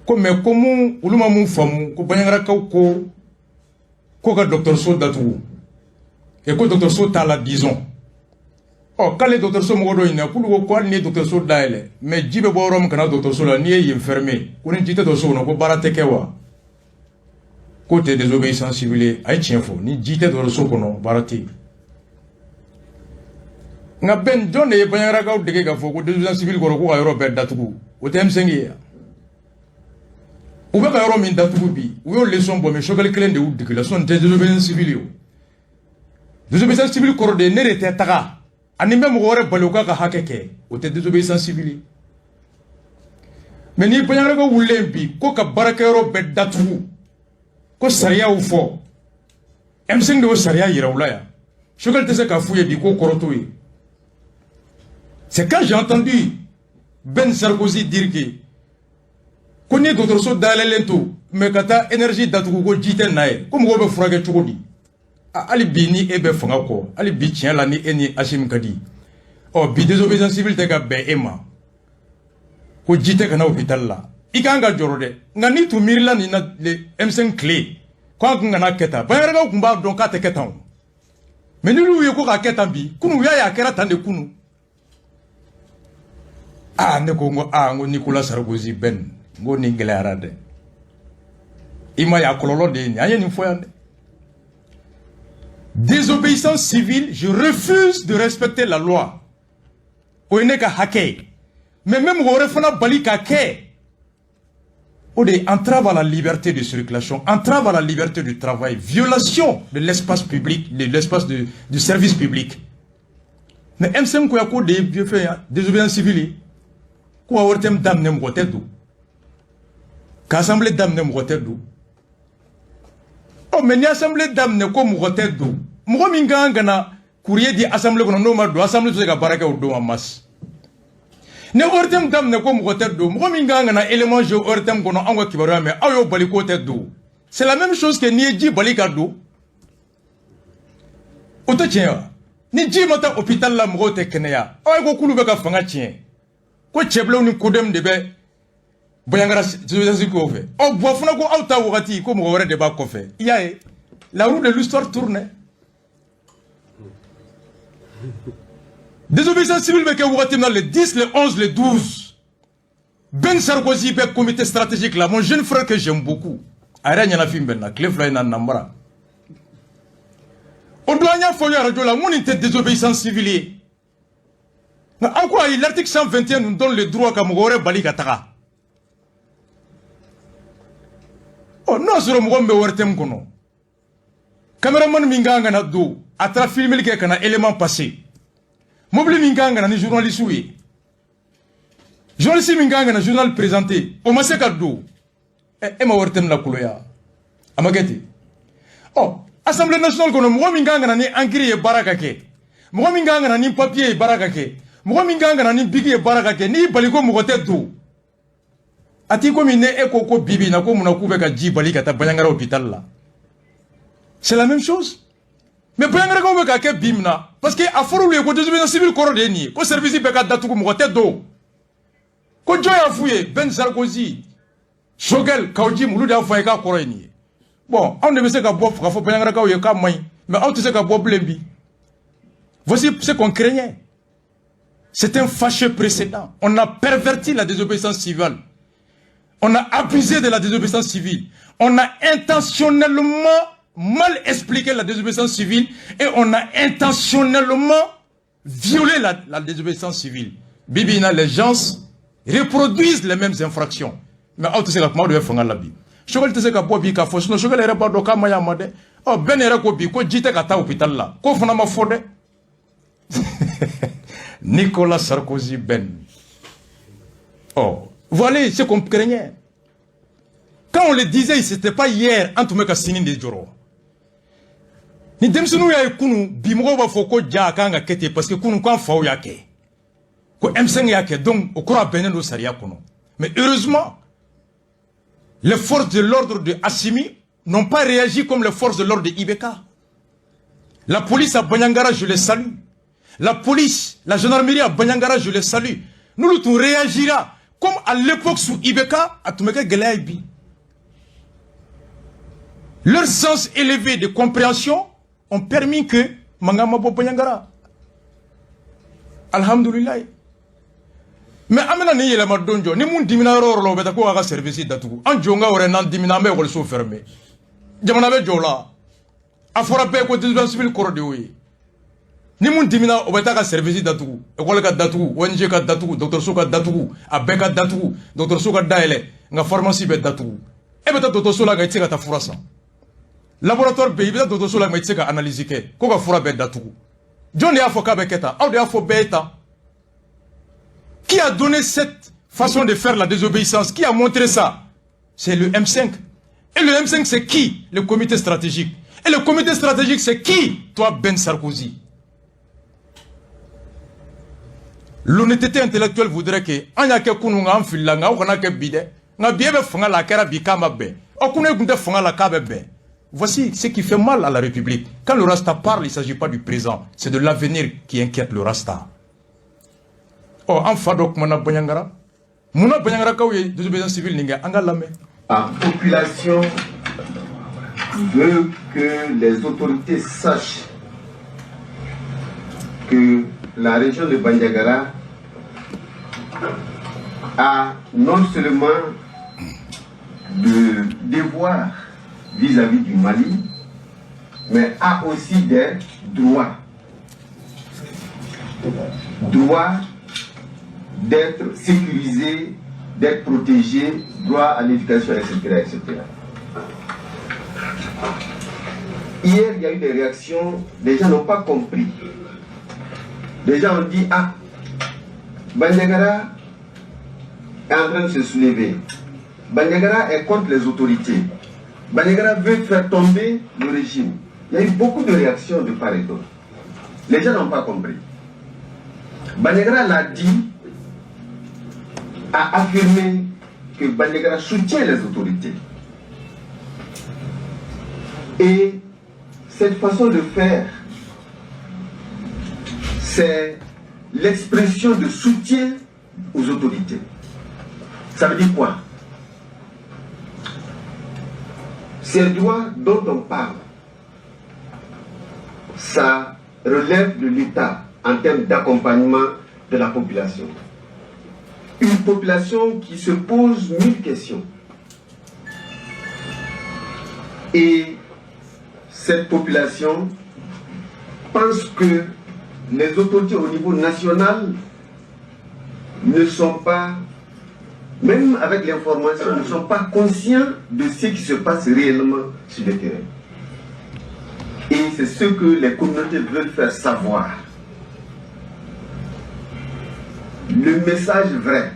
ko mais ko mun, olu ma mun faamu, ko Bandiagarakaw ko ka dɔgɔtɔrɔso datugu et ko dɔgɔtɔrɔso t'a la, disons. Ɔ, k'ale dɔgɔtɔrɔso mɔgɔ dɔ ɲininka, k'olu ko ko hali ni ye dɔgɔtɔrɔso dayɛlɛ, mais ji bɛ bɔ yɔrɔ min ka na dɔgɔtɔrɔso la, n'i ye yen fermer, ko ni ji tɛ dɔgɔtɔrɔso kɔnɔ, ko baara tɛ kɛ wa? K'o tɛ désobéissance civile ye. A ye tiɲɛ fɔ, ni ji tɛ dɔgɔtɔrɔso kɔnɔ, baara tɛ yen. Nka Ben, jɔn de ye Bandiagarakaw dege k'a fɔ ko désobéissance civile kɔrɔ k'u ka yɔrɔ bɛɛ datugu? O tɛ M5 ye yan. U bɛ ka yɔrɔ min datugu bi, u y'o leçon bɔ, mais Choguel kelen de y'u dege la. Sinon tɛ désobéissance civile ye. O désobéissance civile kɔrɔ de ye ne de tɛ taga ani n bɛ mɔgɔ wɛrɛ bali u k'a ka hakɛ kɛ, o tɛ désobéissance civile ye. Mais ni Bandiagarakaw wulilen bi ko ka baarakɛyɔrɔ bɛɛ datugu, ko sariyaw fɔ, M5 de y'o sariya yira u la yan. Choguel tɛ se k'a f'u ye bi k'o kɔrɔ t'o ye. C'est quand j'ai entendu Ben Sarkozy dire que ko ni dɔgɔtɔrɔso dayɛlɛlen to, mais ka taa énergie datugu, ko ji tɛ na ye, ko mɔgɔw bɛ furakɛ cogo di? Hali bi ni e bɛ fanga kɔ, hali bi tiɲɛ la ni e ni Assimi ka di, ɔ bi désobéissance civile tɛ ka bɛn e ma ko ji tɛ ka na hôpital la, i kan ka jɔrɔ dɛ. Nka n'i tun miirila nin na le M5 tile ko an kun kana kɛ tan, Bandiagarakaw tun b'a dɔn k'a tɛ kɛ tan o. Mais n'olu ye ko k'a kɛ tan bi, kunun u y'a ye a kɛra tan de kunun. Aa, ne ko n ko aa, n ko Nicolas Sarkozy Ben, n ko nin gɛlɛyara dɛ. I ma ye, a kɔlɔlɔ de ye nin, an ye nin fɔ yan dɛ. Désobéissance civile, je refuse de respecter la loi, o ye ne ka hakɛ ye, mais n bɛ mɔgɔ wɛrɛ fana bali ka kɛ, o de ye entrave à la liberté de circulation, entrave à la liberté du travail, violation de l'espace public, de l'espace du service public. Mais M5 ko ya k'o de ye fɛn ye, désobéissance civile ye, ko ka ORTM daminɛ, mɔgɔ tɛ don, ka assemblée daminɛ, mɔgɔ tɛ don. Ɔ, mais ni assemblée daminɛ ko mɔgɔ tɛ don, mɔgɔ min ka kan ka na courrier di assemblée kɔnɔ, n'o ma don, assemblée tɛ se ka baara kɛ o don en masse. Ni ORTM daminɛ ko mɔgɔ tɛ don, mɔgɔ min ka kan ka na élément jouer ORTM kɔnɔ, anw ka kibaruya mɛn, aw y'o bali k'o tɛ don, c'est la même chose que n'i ye ji bali ka don. O tɛ tiɲɛ wa? Ni ji ma taa hôpital la, mɔgɔw tɛ kɛnɛya. Aw ko k'olu bɛ ka fanga tiɲɛ, ko cɛbilenw ni CODEM de bɛ Bandiagara désobéissance kɔfɛ. Ɔ, buwa fana ko aw ta wagati ko mɔgɔ wɛrɛ de b'a kɔfɛ. I y'a ye, la roue de l'histoire tourne. Désobéissance civile bɛ kɛ wagati min na, le 10, le 11, le 12, Ben Sarkozy bɛ comité stratégique la, mon jeune frère que j'aime beaucoup, a yɛrɛ ɲɛnafin bɛ n na tile 2 in na Nanbara. O don an y'a fɔ radio la, mun nin tɛ désobéissance civile ye? Nka aw ko ayi, l'article 121 nous donne le droit ka mɔgɔ wɛrɛ bali ka taga. Ɔ, n'o y'a sɔrɔ mɔgɔ min bɛ ORTM kɔnɔ, caméraman min kan ka na don, a taara filmeli kɛ ka na élément passé, mobili min kan ka na ni journaliste ye, journaliste min kan ka na journal présenté, o ma se ka don, e ma ORTM lakoloya, a ma kɛ ten. Ɔ, assemblée nationale kɔnɔ, mɔgɔ min kan ka na ni encre ye baara ka kɛ, mɔgɔ min kan ka na ni papier ye baara ka kɛ, mɔgɔ min kan ka na ni bic ye baara ka kɛ, n'i bali ko mɔgɔ tɛ don, a t'i komi ne e ko ko bi bi in na ko munna k'u bɛ ka ji bali ka taa Bandiagara hôpital la. C'est la même chose. Mais Bandiagarakaw bɛ ka kɛ bi min na, parce que a fɔra olu ye ko désobéissance civile kɔrɔ de ye nin ye, ko service bɛɛ ka datugu, mɔgɔ tɛ don. Ko jɔn y'a f'u ye? Ben Sarkozy, Choguel, Kaou Djim, olu de y'a fɔ a ye k'a kɔrɔ ye nin ye. Bon, anw de bɛ se ka bɔ k'a fɔ Bandiagarakaw ye k'a man ɲi, mais aw tɛ se ka bɔ bilen bi. Voici ce qu'on craignait. C'est un fâcheux précédent. On a perverti la désobéissance civile. On a abusé de la désobéissance civile. On a intentionnellement mal expliqué la désobéissance civile et on a intentionnellement violé la désobéissance civile. Bibina, les gens reproduisent les mêmes infractions. Mais aw tɛ se ka kuma, aw de bɛ fanga la bi. Choguel tɛ se ka bɔ bi k'a fɔ, sinon Choguel yɛrɛ b'a dɔn k'a ma ɲi a ma dɛ. Ɔ bɛɛ yɛrɛ ko bi ko ji tɛ ka taa hôpital la, k'o fana ma fɔ dɛ. Nicolas Sarkozy Ben. Oh, voilà ce qu'on craignait. Quand on le disait, c'était pas hier, an tun bɛ ka sini de jɔrɔ. Ni denmisɛnninw y'a ye kunun, bi mɔgɔw b'a fɔ ko ja a kan ka kɛ ten, parce que kunun k'an faw y'a kɛ. Ko M5 y'a kɛ, donc o kɔrɔ a bɛnnen don sariya kɔnɔ. Mais heureusement, les forces de l'ordre de Assimi n'ont pas réagi comme les forces de l'ordre de IBK. La police à Bandiagara, je les salue. La police, la gendarmerie à Bandiagara, je les salue. Nous, nous réagira comme à l'époque sous IBK, a tun bɛ kɛ gɛlɛya ye bi. Leur sens élevé de compréhension ont permis que mankan ma bɔ Bandiagara. Alhamdulillah. Mais an bɛna nin yɛlɛma don jɔ ni mun dimina yɔrɔ o yɔrɔ la, o bɛ taa ko k'a ka service datugu. An jɔnka wɛrɛ n'an dimina, an bɛ ekɔliso fermer. Jamana bɛ jɔ o la. A fɔra bɛɛ ko désobéissance civile kɔrɔ de y'o ye. Ni mun dimina, o bɛ taa ka service datugu, école ka datugu, ONG ka datugu, dɔgɔtɔrɔso ka datugu, a bɛɛ ka datugu, dɔgɔtɔrɔso ka dayɛlɛ, nka pharmacie bɛ datugu. E bɛ taa dɔgɔtɔrɔso la, nka i tɛ se ka taa fura san. Laboratoire bɛ yen, i bɛ taa dɔgɔtɔrɔso la, nka i tɛ se ka analyse kɛ, ko ka fura bɛɛ datugu. Jɔn de y'a fɔ k'a bɛ kɛ tan? Aw de y'a fɔ bɛɛ ye tan. Qui a donné cette façon de faire la désobéissance? Qui a montré ça? C'est le M5. Et le M5, c'est qui? Le comité stratégique. Et le comité stratégique, c'est qui? Toi, Ben Sarkozy. L'honnêteté intellectuelle voudrait que an y'a kɛ kunun, nka an filila, nka aw kana kɛ bi dɛ. Nka bi e bɛ fanga la, a kɛra bi k'a ma bɛn. Ɔ kunun e tun tɛ fanga la k'a bɛ bɛn. Voici ce qui fait mal à la République. Quand le Rasta parle, il ne s'agit pas du présent, c'est de l'avenir qui inquiète le Rasta. Ɔ an fa dɔ kumana Bandiagara. Munna Bandiagarakaw ye désobéissance civile nin kɛ? An ka lamɛn. La population veut que les autorités sachent que la région de Bandiagara a non seulement de devoirs vis-à-vis du Mali, mais a aussi des droits. Droit d'être sécurisé, d'être protégé, droit à l'éducation, etc., etc. Hier, il y a eu des réactions, les gens n'ont pas compris. Les gens ont dit, ah, Bandiagara est en train de se soulever. Bandiagara est contre les autorités. Bandiagara veut faire tomber le régime. Il y a eu beaucoup de réactions de part et d'autre. Les gens n'ont pas compris. Bandiagara l'a dit, a affirmé que Bandiagara soutient les autorités. Et cette façon de faire, c'est l'expression de soutien aux autorités. Ça veut dire quoi? Ces droits dont on parle, ça relève de l'État en termes d'accompagnement de la population. Une population qui se pose mille questions. Et cette population pense que les autorités au niveau national ne sont pas, même avec l'information, ne sont pas conscients de ce qui se passe réellement sur le terrain. Et c'est ce que les communautés veulent faire savoir. Le message vrai,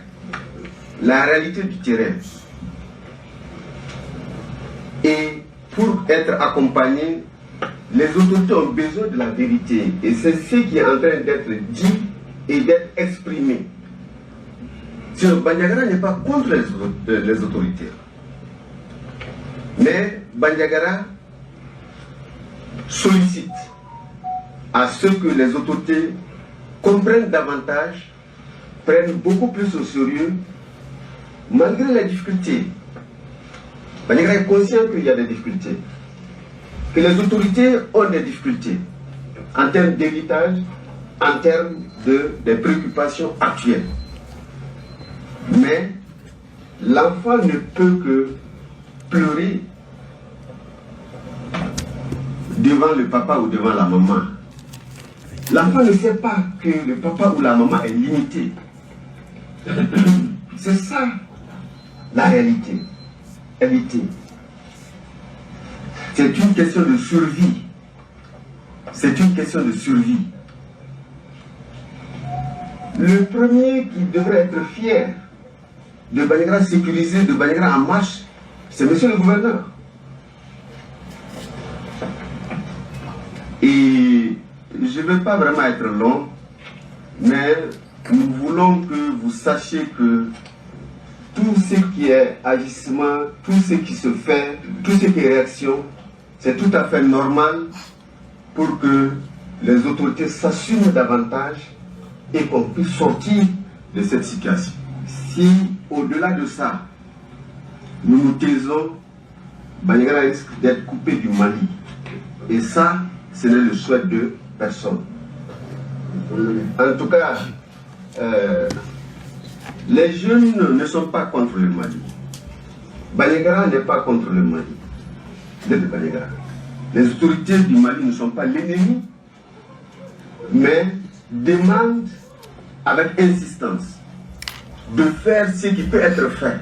la réalité du terrain. Et pour être accompagné, les autorités ont besoin de la vérité. Et c'est ce qui est en train d'être dit et d'être exprimé. Sinon, Bandiagara n'est pas contre les autorités. Mais Bandiagara sollicite à ce que les autorités comprennent davantage, prennent beaucoup plus au sérieux, malgré les difficultés. Bandiagara est conscient qu'il y a des difficultés, que les autorités ont des difficultés en termes d'héritage, en termes des préoccupations actuelles. Mais l'enfant ne peut que pleurer devant le papa ou devant la maman. L'enfant ne sait pas que le papa ou la maman est limité. C'est ça la réalité. Réalité. C'est une question de survie. C'est une question de survie. Le premier qui devrait être fier de Bandiagara sécurisé, de Bandiagara en marche, c'est monsieur le gouverneur. Et je ne vais pas vraiment être long, mais nous voulons que vous sachiez que tout ce qui est agissement, tout ce qui se fait, tout ce qui est réaction, c'est tout à fait normal pour que les autorités s'assument davantage et qu'on puisse sortir de cette situation. Si, au-delà de ça, nous nous taisons, Bandiagara risque d'être coupé du Mali. Et ça, ce n'est le souhait de personne. En tout cas, les jeunes ne sont pas contre le Mali. Bandiagara n'est pas contre le Mali. Les autorités du Mali ne sont pas l'ennemi, mais demandent avec insistance de faire ce qui peut être fait.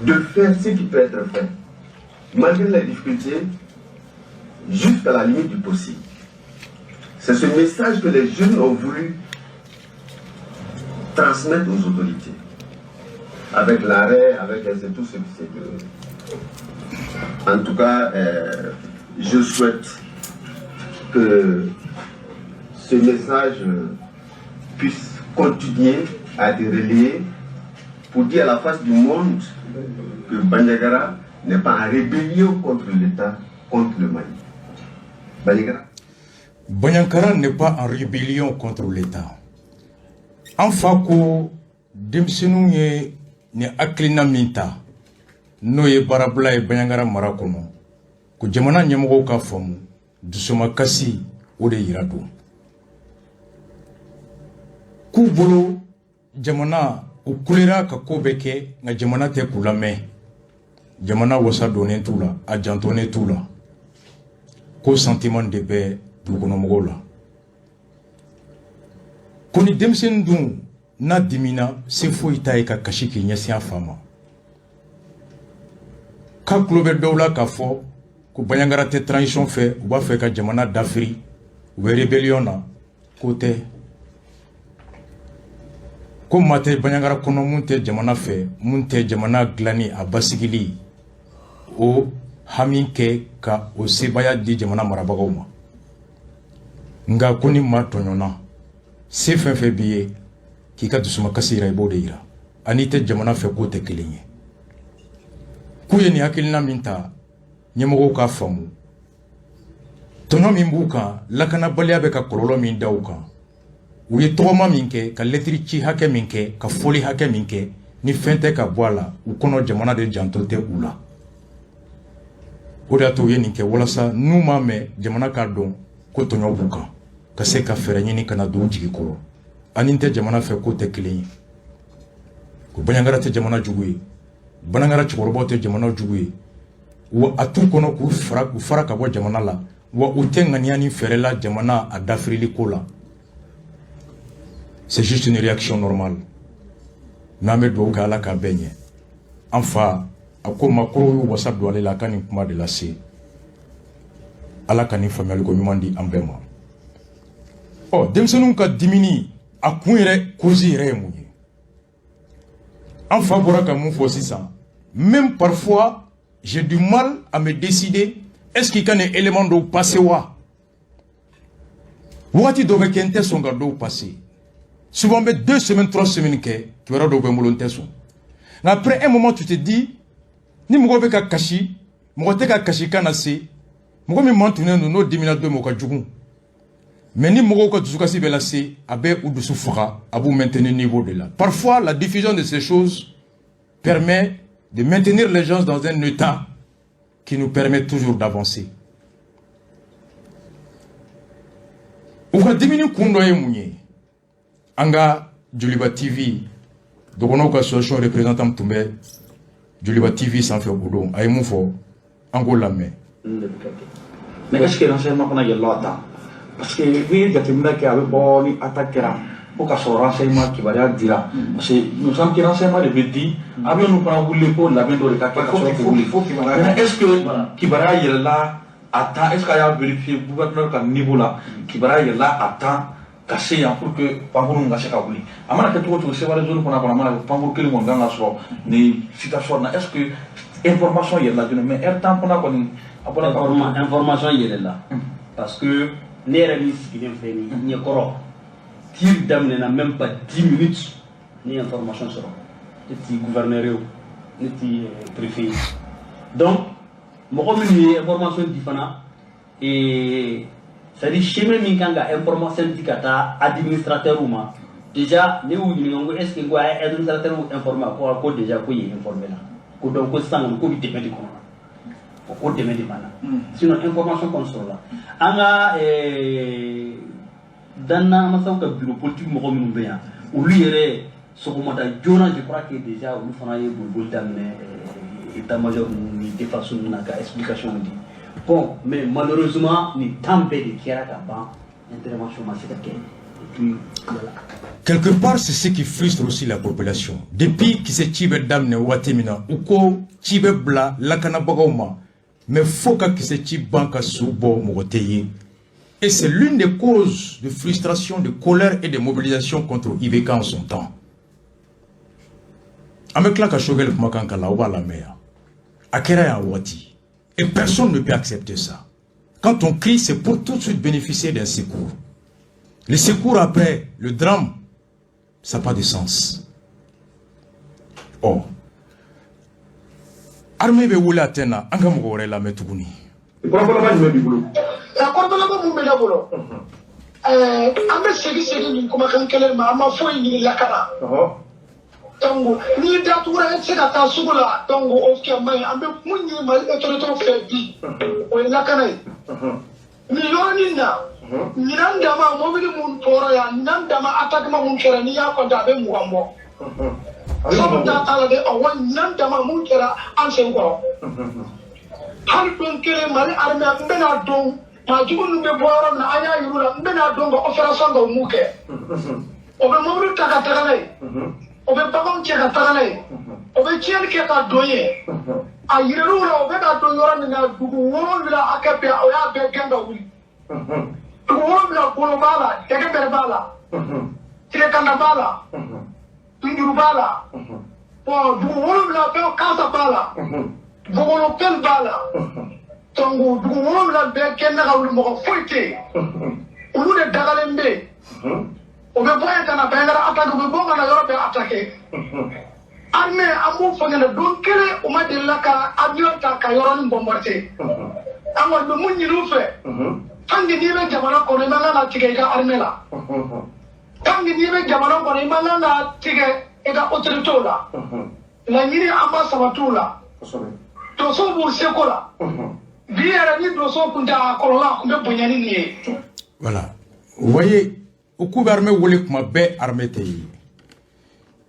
De faire ce qui peut être fait, malgré les difficultés, jusqu'à la limite du possible. C'est ce message que les jeunes ont voulu transmettre aux autorités. Avec l'arrêt, avec tout ce qui s'est. En tout cas, je souhaite que ce message puisse continuer à être relayé pour dire à la face du monde que Bandiagara n'est pas en rébellion contre l'État, contre le Mali. Bandiagara. Bandiagara n'est pas en rébellion contre l'État. An fa ko denmisɛnninw ye ni hakilina min ta, n'o ye baarabila ye Bandiagara mara kɔnɔ, ko jamana ɲɛmɔgɔw ka faamu dusumakasi o de yira don k'u bolo. Jamana u kulera ka ko bɛɛ kɛ, nka jamana tɛ k'u lamɛn. Jamana wasa donnen t'u la, a jantonnen t'u la, ko sentiment de bɛ dugukɔnɔmɔgɔw la, ko ni denmisɛnnin dun n'a dimina, se foyi t'a ye ka kasi k'i ɲɛsin a fa ma. K'a tulo bɛ dɔw la k'a fɔ ko Bandiagara tɛ transition fɛ, u b'a fɛ ka jamana dafiri, u bɛ rébellion na. K'o tɛ, ko maa tɛ Bandiagara kɔnɔ mun tɛ jamana fɛ, mun tɛ jamana dilanni a basigili o hami kɛ ka o sebaaya di jamana marabagaw ma. Nka ko ni maa tɔɲɔna, se fɛn fɛn b'i ye k'i ka dusumakasi yira, i b'o de yira. Ani tɛ jamana fɛ, k'o tɛ kelen ye. K'u ye nin hakilina min ta, ɲɛmɔgɔw k'a faamu tɔɲɔ min b'u kan, lakanabaliya bɛ ka kɔlɔlɔ min da u kan, u ye tɔgɔma min kɛ, ka lɛtiri ci hakɛ min kɛ, ka fɔli hakɛ min kɛ, ni fɛn tɛ ka bɔ a la u kɔnɔ, jamana de janto tɛ u la. O de y'a to u ye nin kɛ, walasa n'u m'a mɛn, jamana k'a dɔn ko tɔɲɔ b'u kan, ka se ka fɛɛrɛ ɲini ka na don u jigi kɔrɔ. Ani tɛ jamana fɛ, k'o tɛ kelen ye. Ko Bandiagara tɛ jamana jugu ye, Bandiagara cɛkɔrɔbaw tɛ jamana jugu ye, wa a t'u kɔnɔ k'u fara u fara ka bɔ jamana la, wa u tɛ ŋaniya ni fɛɛrɛ la jamana a dafirili ko la. C'est juste une réaction normale. N'an bɛ dugawu kɛ, Ala k'a bɛɛ ɲɛ. An fa a ko makɔrɔw y'u wasa don ale la a ka nin kuma de lase. Ala ka nin faamuyaliko ɲuman di an bɛɛ ma. Ɔ, denmisɛnninw ka dimini a kun yɛrɛ, cause yɛrɛ ye mun ye? An fa bɔra ka mun fɔ sisan? Même parfois, j'ai du mal à me décider, est-ce qu'il ka nin élément dɔw passer wa? Wagati dɔ bɛ kɛ, n tɛ sɔn ka dɔw passer. Souvent n bɛ 2 semaines, 3 semaines kɛ, kibaruya dɔw bɛ n bolo, n tɛ sɔn. Nka après un moment, tu te dis, ni mɔgɔ bɛ ka kasi, mɔgɔ tɛ ka kasi kan na se mɔgɔ min man tunnen don, n'o dimina don min, o ka jugu. Mais ni mɔgɔw ka dusukasi bɛ lase, a bɛ u dusu faga, a b'u maintenir niveau de la. Parfois, la diffusion de ces choses permet de maintenir les gens dans un état qui nous permet toujours d'avancer. U ka dimini kun dɔ ye mun ye? An ka Joliba TV dɔgɔnɔw ka association représentant tun bɛ Joliba TV sanfɛ o don, a ye mun fɔ, an k'o lamɛn. Mais est-ce que renseignement fana yɛlɛla a temps? Parce que n'i ye jateminɛ kɛ, a bɛ bɔ ni attaque kɛra fo ka sɔrɔ renseignement kibaruya dira, parce que nous sommes que renseignement de bɛ di, avion ninnu fana wulilen ko labɛn dɔ de ka kɛ ka sɔrɔ k'o wuli. Mais est-ce que kibaruya yɛlɛla a temps? Est-ce que a y'a vérifier gouverneur ka niveau la, kibaruya yɛlɛla a temps ka se yan pour que pankuru ka se ka wuli? A mana kɛ cogo o cogo, Sevare zone fana kɔnɔ, a mana kɛ pankuru kelen kɔni kan ka sɔrɔ nin situation na. Est-ce que information yɛlɛla joona? Mais heure temps fana kɔni a bɔra ka information yɛlɛla, parce que ne yɛrɛ min sigilen filɛ nin ɲɛkɔrɔ, tir daminɛna, même pas 10 minutes, ne ye information sɔrɔ. Ne ti gouverneur ye o, ne ti préfet ye. Donc mɔgɔ minnu ye information di fana, c'est à dire chemin min kan ka information di ka taa administrateur ma, déjà ne y'u ɲininka n ko est ce que n ko a ye administrateur informé? A ko ko déjà ko ye informé la, ko donc ko sisan kɔni ko bɛ dɛmɛ de kɔnɔ la, ko dɛmɛ de b'an na. Sinon information kɔni sɔrɔla. An ka danna masaw ka bureau politique mɔgɔ minnu bɛ yan, olu yɛrɛ sɔgɔmada joona, je crois que déjà olu fana ye boliboli daminɛ état major ninnu ni défense ninnu na ka explication di. Bon, mais malheureusement nin temps bɛɛ de kɛra ka ban, intervention ma se ka kɛ, et puis voilà. Quelque part, c'est ce qui frustre aussi la population. Depuis kisɛ ci bɛ daminɛ waati min na, u ko ci bɛ bila lakanabagaw ma, mais fo ka kisɛ ci ban ka su bɔ, mɔgɔ tɛ ye. Et c'est l'une des causes de frustration, de colère et de mobilisation contre IBK en son temps. An bɛ tila ka Choguel kumakan kala, aw b'a lamɛn yan. A kɛra yan waati. Et personne ne peut accepter ça. Quand on crie, c'est pour tout de suite bénéficier d'un secours. Le secours après le drame, ça n'a pas de sens. Oh. Armée bɛ wele a tɛ na, an ka mɔgɔ wɛrɛ lamɛn tuguni. Kɔrɔfɔlaba jumɛn b'i bolo? Kɔrɔfɔlaba mun bɛ ne bolo? An bɛ segin nin kumakan kelen ma, an ma foyi ɲini lakana. Donc n'i datugura, e tɛ se ka taa sugu la, donc o kɛ man ɲi. An bɛ mun ɲini Mali autorité fɛ bi, o ye lakana ye. Nin yɔrɔnin na, ɲinan dama mobili mun tɔɔrɔ yan, ɲinan dama attaquement mun kɛra, n'i y'a compter a bɛ 20 bɔ. Sabu ta t'a la dɛ, ɔwɔ, ɲinan dama mun kɛra an sen kɔrɔ. Hali don kelen Mali armée, n bɛna dɔn maa jugu ninnu bɛ bɔ yɔrɔ min na, an y'a yir'u la, n bɛna dɔn ka opération dɔw m'u kɛ. O bɛ mobili ta ka taga n'a ye, o bɛ baganw cɛ ka taga n'a ye, o bɛ tiɲɛni kɛ ka don ye. A yiral'u la, o bɛ ka don yɔrɔ min na, dugu 7 hakɛ bɛɛ, o y'a bɛɛ gɛn ka wuli. Dugu 7, golo b'a la, dɛgɛbɛrɛ b'a la, tigɛkanda b'a la, tunjuru b'a la, bon dugu 7 bɛɛ, kasa b'a la, bogolopɛli b'a la. Donc dugu 7 bɛɛ gɛnna ka wuli, mɔgɔ foyi tɛ yen. Olu de dagalen bɛ yen. O bɛ bɔ yen ka na Bandiagara attaquer, u bɛ bɔ ka na yɔrɔ bɛɛ attaquer. Armée, an b'u fɔ ɲɛna, don kelen u ma deli ka avion ta ka yɔrɔnin bombarder. An kɔni bɛ mun ɲini u fɛ? Tant que n'i bɛ jamana kɔnɔ, i man kan ka tigɛ i ka armée la. Tant que n'i bɛ jamana kɔnɔ, i man kan ka tigɛ i ka autorité la. Laɲini an b'a sabati u la. Donsow b'u seko la. Bi yɛrɛ ni donsow tun tɛ, a kɔlɔlɔ a tun bɛ bonya ni nin ye. Voilà. Vous voyez, u k'u bɛ armée wele kuma bɛɛ, armée tɛ ye.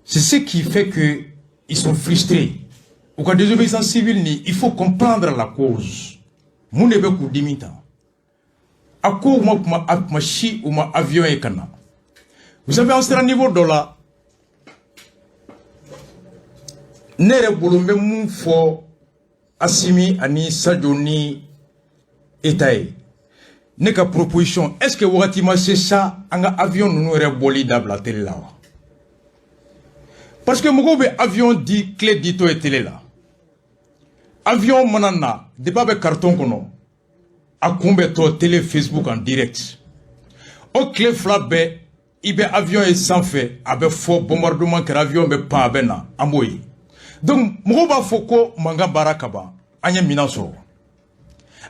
C'est ce qui fait que ils sont frustrés. U ka désobéissance civile ni, il faut comprendre la cause. Mun de bɛ k'u dimi tan? A ko u ma kuma a kuma si, u ma avion ye ka na. Vous savez, an sera niveau dɔ la. Ne yɛrɛ bolo, n bɛ mun fɔ Assimi ani Sadio ni État ye? Ne ka proposition, est-ce que wagati ma se sa an ka avion ninnu yɛrɛ bɔli dabila télé la wa? Parce que mɔgɔw bɛ avion di clé ditɔ ye télé la. Avion mana na, depuis a bɛ carton kɔnɔ, a kun bɛ tɔ télé, Facebook en direct. O tile 2 bɛɛ, i bɛ avion ye sanfɛ, a bɛ fɔ bombardement kɛra, avion bɛ pan, a bɛ na, an b'o ye. Donc mɔgɔw b'a fɔ ko mankan baara ka ban, an ye minɛn sɔrɔ.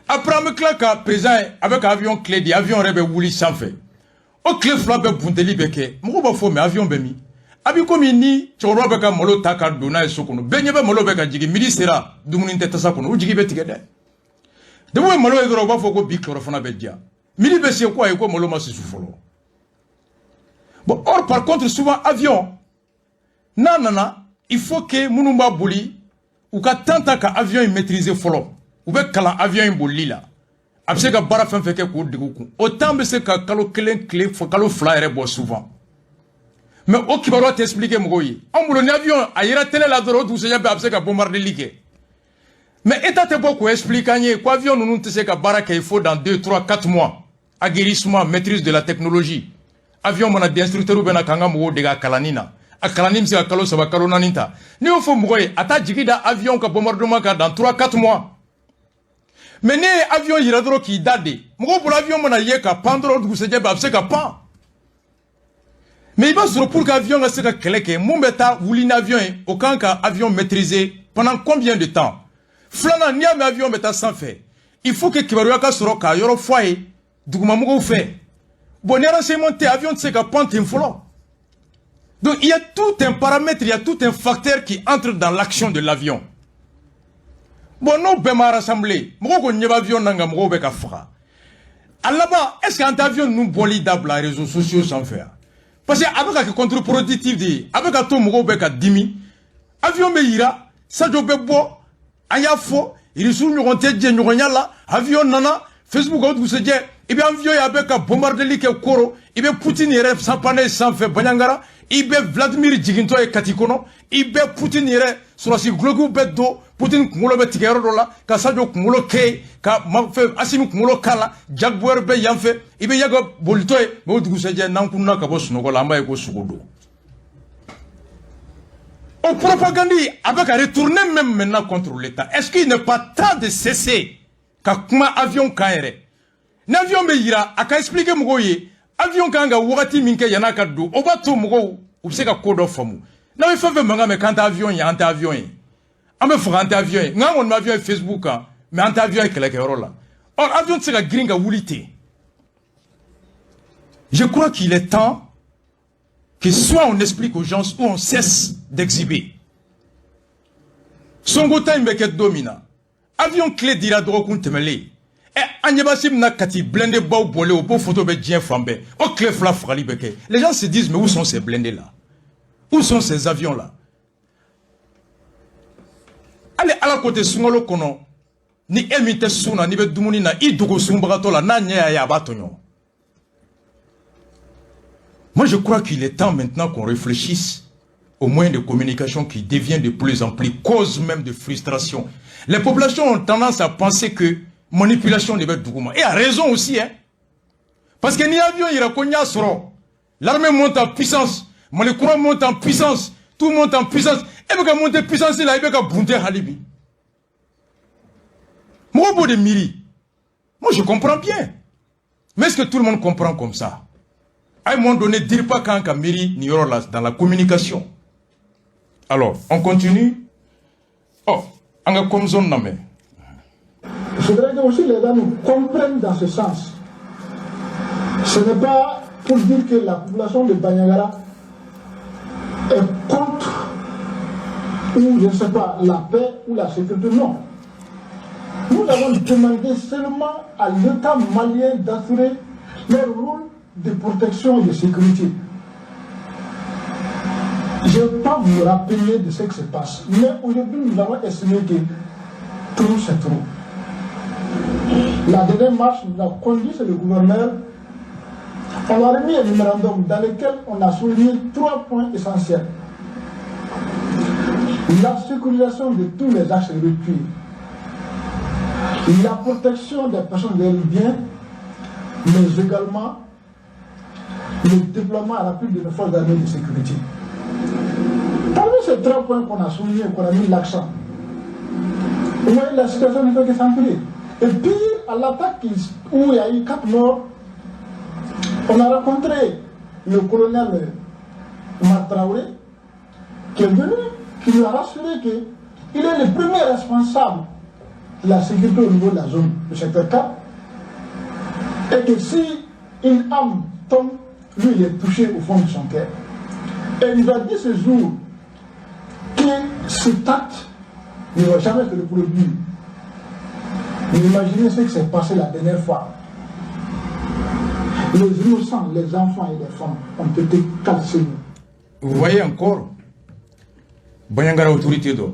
Après an bɛ tila ka président ye, a bɛ ka avion clé di, avion yɛrɛ bɛ wuli sanfɛ. O tile 2 bɛɛ bunteli bɛ kɛ, mɔgɔw b'a fɔ mais avion bɛ min? A bɛ komi ni cɛkɔrɔba bɛ ka malo ta ka don n'a ye so kɔnɔ, bɛɛ ɲɛ bɛ malo bɛ ka jigin, midi sera, dumuni tɛ tasa kɔnɔ, u jigi bɛ tigɛ dɛ. Depuis u ye malo ye dɔrɔn, u b'a fɔ ko bi kibaruyafana bɛ diya. Midi bɛ se ko ayi, ko malo ma susu fɔlɔ. Bon, or par contre, souvent avion n'a nana, il faut que minnu b'a boli, u ka temps ta ka avion in maîtriser fɔlɔ. U bɛ kalan avion in bolili la, a bɛ se ka baara fɛn fɛn kɛ k'o dege u kun. O temps bɛ se ka kalo 1 tile kalo 2 yɛrɛ bɔ souvent. Mais o kibaruya tɛ expliquer mɔgɔw ye. Anw bolo, ni avion a yera télé la dɔrɔn, o dugusɛjɛ bɛɛ a bɛ se ka bombardeli kɛ. Mais état tɛ bɔ k'o expliquer an ye ko avion ninnu tɛ se ka baara kɛ, il faut dans 2 3 4 mois, aguerrissement, maîtrise de la technologie. Avion mana di, instructeur bɛ na k'an ka mɔgɔw dege a kalanni na. A kalanni bɛ se ka kalo 3, kalo 4 ta. N'i y'o fɔ mɔgɔ ye, a t'a jigi da avion ka bombardement kan dans 3 4 mois. Mais ne ye avion yira dɔrɔn k'i da de, mɔgɔw bolo avion mana ye ka pan dɔrɔn, dugusɛjɛ bɛɛ a bɛ se ka pan. Mais i b'a sɔrɔ pour que avion ka se ka kɛlɛ kɛ, mun bɛ taa wuli ni avion ye, o kan ka avion maîtriser pendant combien de temps? Filanan, n'i y'a mɛn avion bɛ taa sanfɛ, il faut que kibaruya ka sɔrɔ k'a yɔrɔ fɔ a ye dugumamɔgɔw fɛ. Bon, ni renseignement tɛ, avion tɛ se ka pan ten fɔlɔ. Donc il y a tout un paramètre, il y a tout un facteur qui entre dans l'action de l'avion. Bon, n'o bɛɛ ma rassemblé, mɔgɔw ko ɲɛ bɛ avion na, nka mɔgɔw bɛ ka faga. A laban, est ce que an tɛ avion ninnu bɔli dabila réseaux sociaux sanfɛ yan? Parce que a bɛ ka kɛ contre-productif de ye, a bɛ ka to mɔgɔw bɛ ka dimi. Avion bɛ yira, Sadio bɛ bɔ, an y'a fɔ, Irisiw ɲɔgɔn tɛ jɛɲɔgɔnya la, avion nana Facebook. O dugusɛjɛ, i bɛ avion ye a bɛ ka bombardeli kɛ Koro, i bɛ Poutine yɛrɛ sanpannen sanfɛ Bandiagara, i bɛ Vladimir jigintɔ ye Kati kɔnɔ, i bɛ Poutine yɛrɛ sɔrɔsi gulokiw bɛ don, Poutine kunkolo bɛ tigɛ yɔrɔ dɔ la, ka Sadio kunkolo kɛ, ka fɛn Asimi kunkolo k'a la, Jack Bauer bɛ yan fɛ, i bɛ Yaga bolitɔ ye. Mais o dugusɛjɛ, n'an kunna ka bɔ sunɔgɔ la, an b'a ye ko sogo don. O propagande a bɛ ka retourner même maintenant contre l'État. Est-ce qu'il n'est pas temps de cesser ka kuma avion kan yɛrɛ? Ni avion bɛ yira, a ka expliquer mɔgɔw ye avion kan ka wagati min kɛ yan'a ka don. O b'a to mɔgɔw u bɛ se ka ko dɔ faamu. N'aw ye fɛn fɛn mankan mɛn k'an tɛ avion ye, an tɛ avion ye, an bɛ faga, an tɛ avion ye, nka an kɔni bɛ avion ye Facebook kan, mais an tɛ avion ye kɛlɛkɛyɔrɔ la. Or avion tɛ se ka girin ka wuli ten. Je crois qu'il est temps que soit on explique aux gens ou on cesse d'exhiber. Sonko ta in bɛ kɛ don min na, avion clé dira dɔgɔkun tɛmɛlen ɛ, an ɲɛ b'a min na, Kati blindé baw bɔlen, o b'o photo bɛ diɲɛ fan bɛɛ. O tile 2 fagali bɛ kɛ, les gens se disent: mais où sont ces blindés là? Où sont ces avions là? Hali Ala ko tɛ, sunkalo kɔnɔ, ni e min tɛ sun na, n'i bɛ dumuni na, i dogo sunbagatɔ la, n'a ɲɛ y'a ye, a b'a tɔɲɔ. Moi, je crois qu'il est temps maintenant qu'on réfléchisse aux moyens de communication qui deviennent de plus en plus cause même de frustration. Les populations ont tendance à penser que manipulation de bɛ duguma. Et à raison aussi, hein. Parce que ni avion yira ko n y'a sɔrɔ, l'armée monte en puissance, Mali kura monte en puissance, tout monte en puissance. E bɛ ka monter puissance la, i bɛ ka bunte hali bi. Mɔgɔw b'o de miiri. Moi, je comprends bien. Mais est-ce que tout le monde comprend comme ça? À un moment donné, DIRPA kan ka miiri nin yɔrɔ la dans la communication. Alors, on continue. Oh, an ka commission lamɛn. Il faudrait que aussi les gens nous comprennent dans ce sens. Ce n'est pas pour dire que la population de Bandiagara est contre, ou je ne sais pas, la paix ou la sécurité. Non. Nous avons demandé seulement à l'État malien d'assurer leur rôle de protection et de sécurité. Je ne vais pas vous rappeler de ce qui se passe, mais aujourd'hui nous avons estimé que trop c'est trop. La dernière marche nous a conduit chez le gouverneur. On a remis un mémorandum dans lequel on a souligné trois points essentiels. La sécurisation de tous les axes routiers, la protection des personnes et des biens, mais également le déploiement rapide de nos forces armées de sécurité. Parmi ces trois points qu'on a soulignés, qu'on a mis l'accent, vous voyez, la situation ne fait que s'empirer. Et puis, à l'attaque où il y a eu quatre morts, on a rencontré le colonel Omar Traoré, qui est venu, qui nous a rassuré qu'il est le premier responsable de la sécurité au niveau de la zone du secteur 4, et que si une âme tombe, Lui, il est touché au fond de son cœur. Et il nous a dit ce jour que cet acte ne va jamais se reproduire. Imaginez ce qui s'est passé la dernière fois. Les innocents, les enfants et les femmes ont été calcinés. Vous voyez encore, Bandiagara autorité dɔ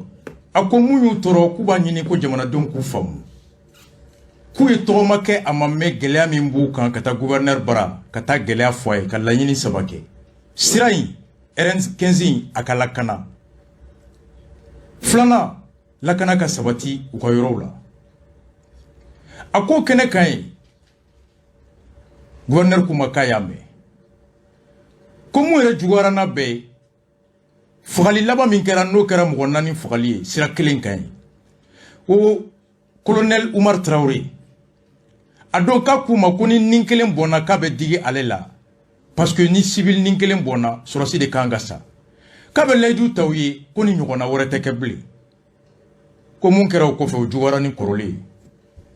a ko mun y'u tɔɔrɔ, k'u b'a ɲini ko jamanadenw k'u faamu k'u ye tɔgɔma kɛ, a ma mɛn, gɛlɛya min b'u kan, ka taa gouverneur bara ka taa gɛlɛya fɔ a ye, ka laɲini saba kɛ: sira in RN15 in, a ka lakana; filanan, lakana ka sabati u ka yɔrɔw la. A ko kɛnɛ kan ye, gouverneur k'u ma k'a y'a mɛn ko mun yɛrɛ juguyara n'a bɛɛ ye, fagali laban min kɛra, n'o kɛra mɔgɔ naani fagali ye sira kelen kan ye, ko colonel Umar Traoré a don k'a k'u ma ko ni nin kelen bɔnna, k'a bɛ digi ale la, parce que ni civil nin kelen bɔnna, sɔrɔsi de kan ka sa, k'a bɛ layidu ta u ye ko ni ɲɔgɔnna wɛrɛ tɛ kɛ bilen. Ko mun kɛra o kɔfɛ, o juguyara ni kɔrɔlen ye.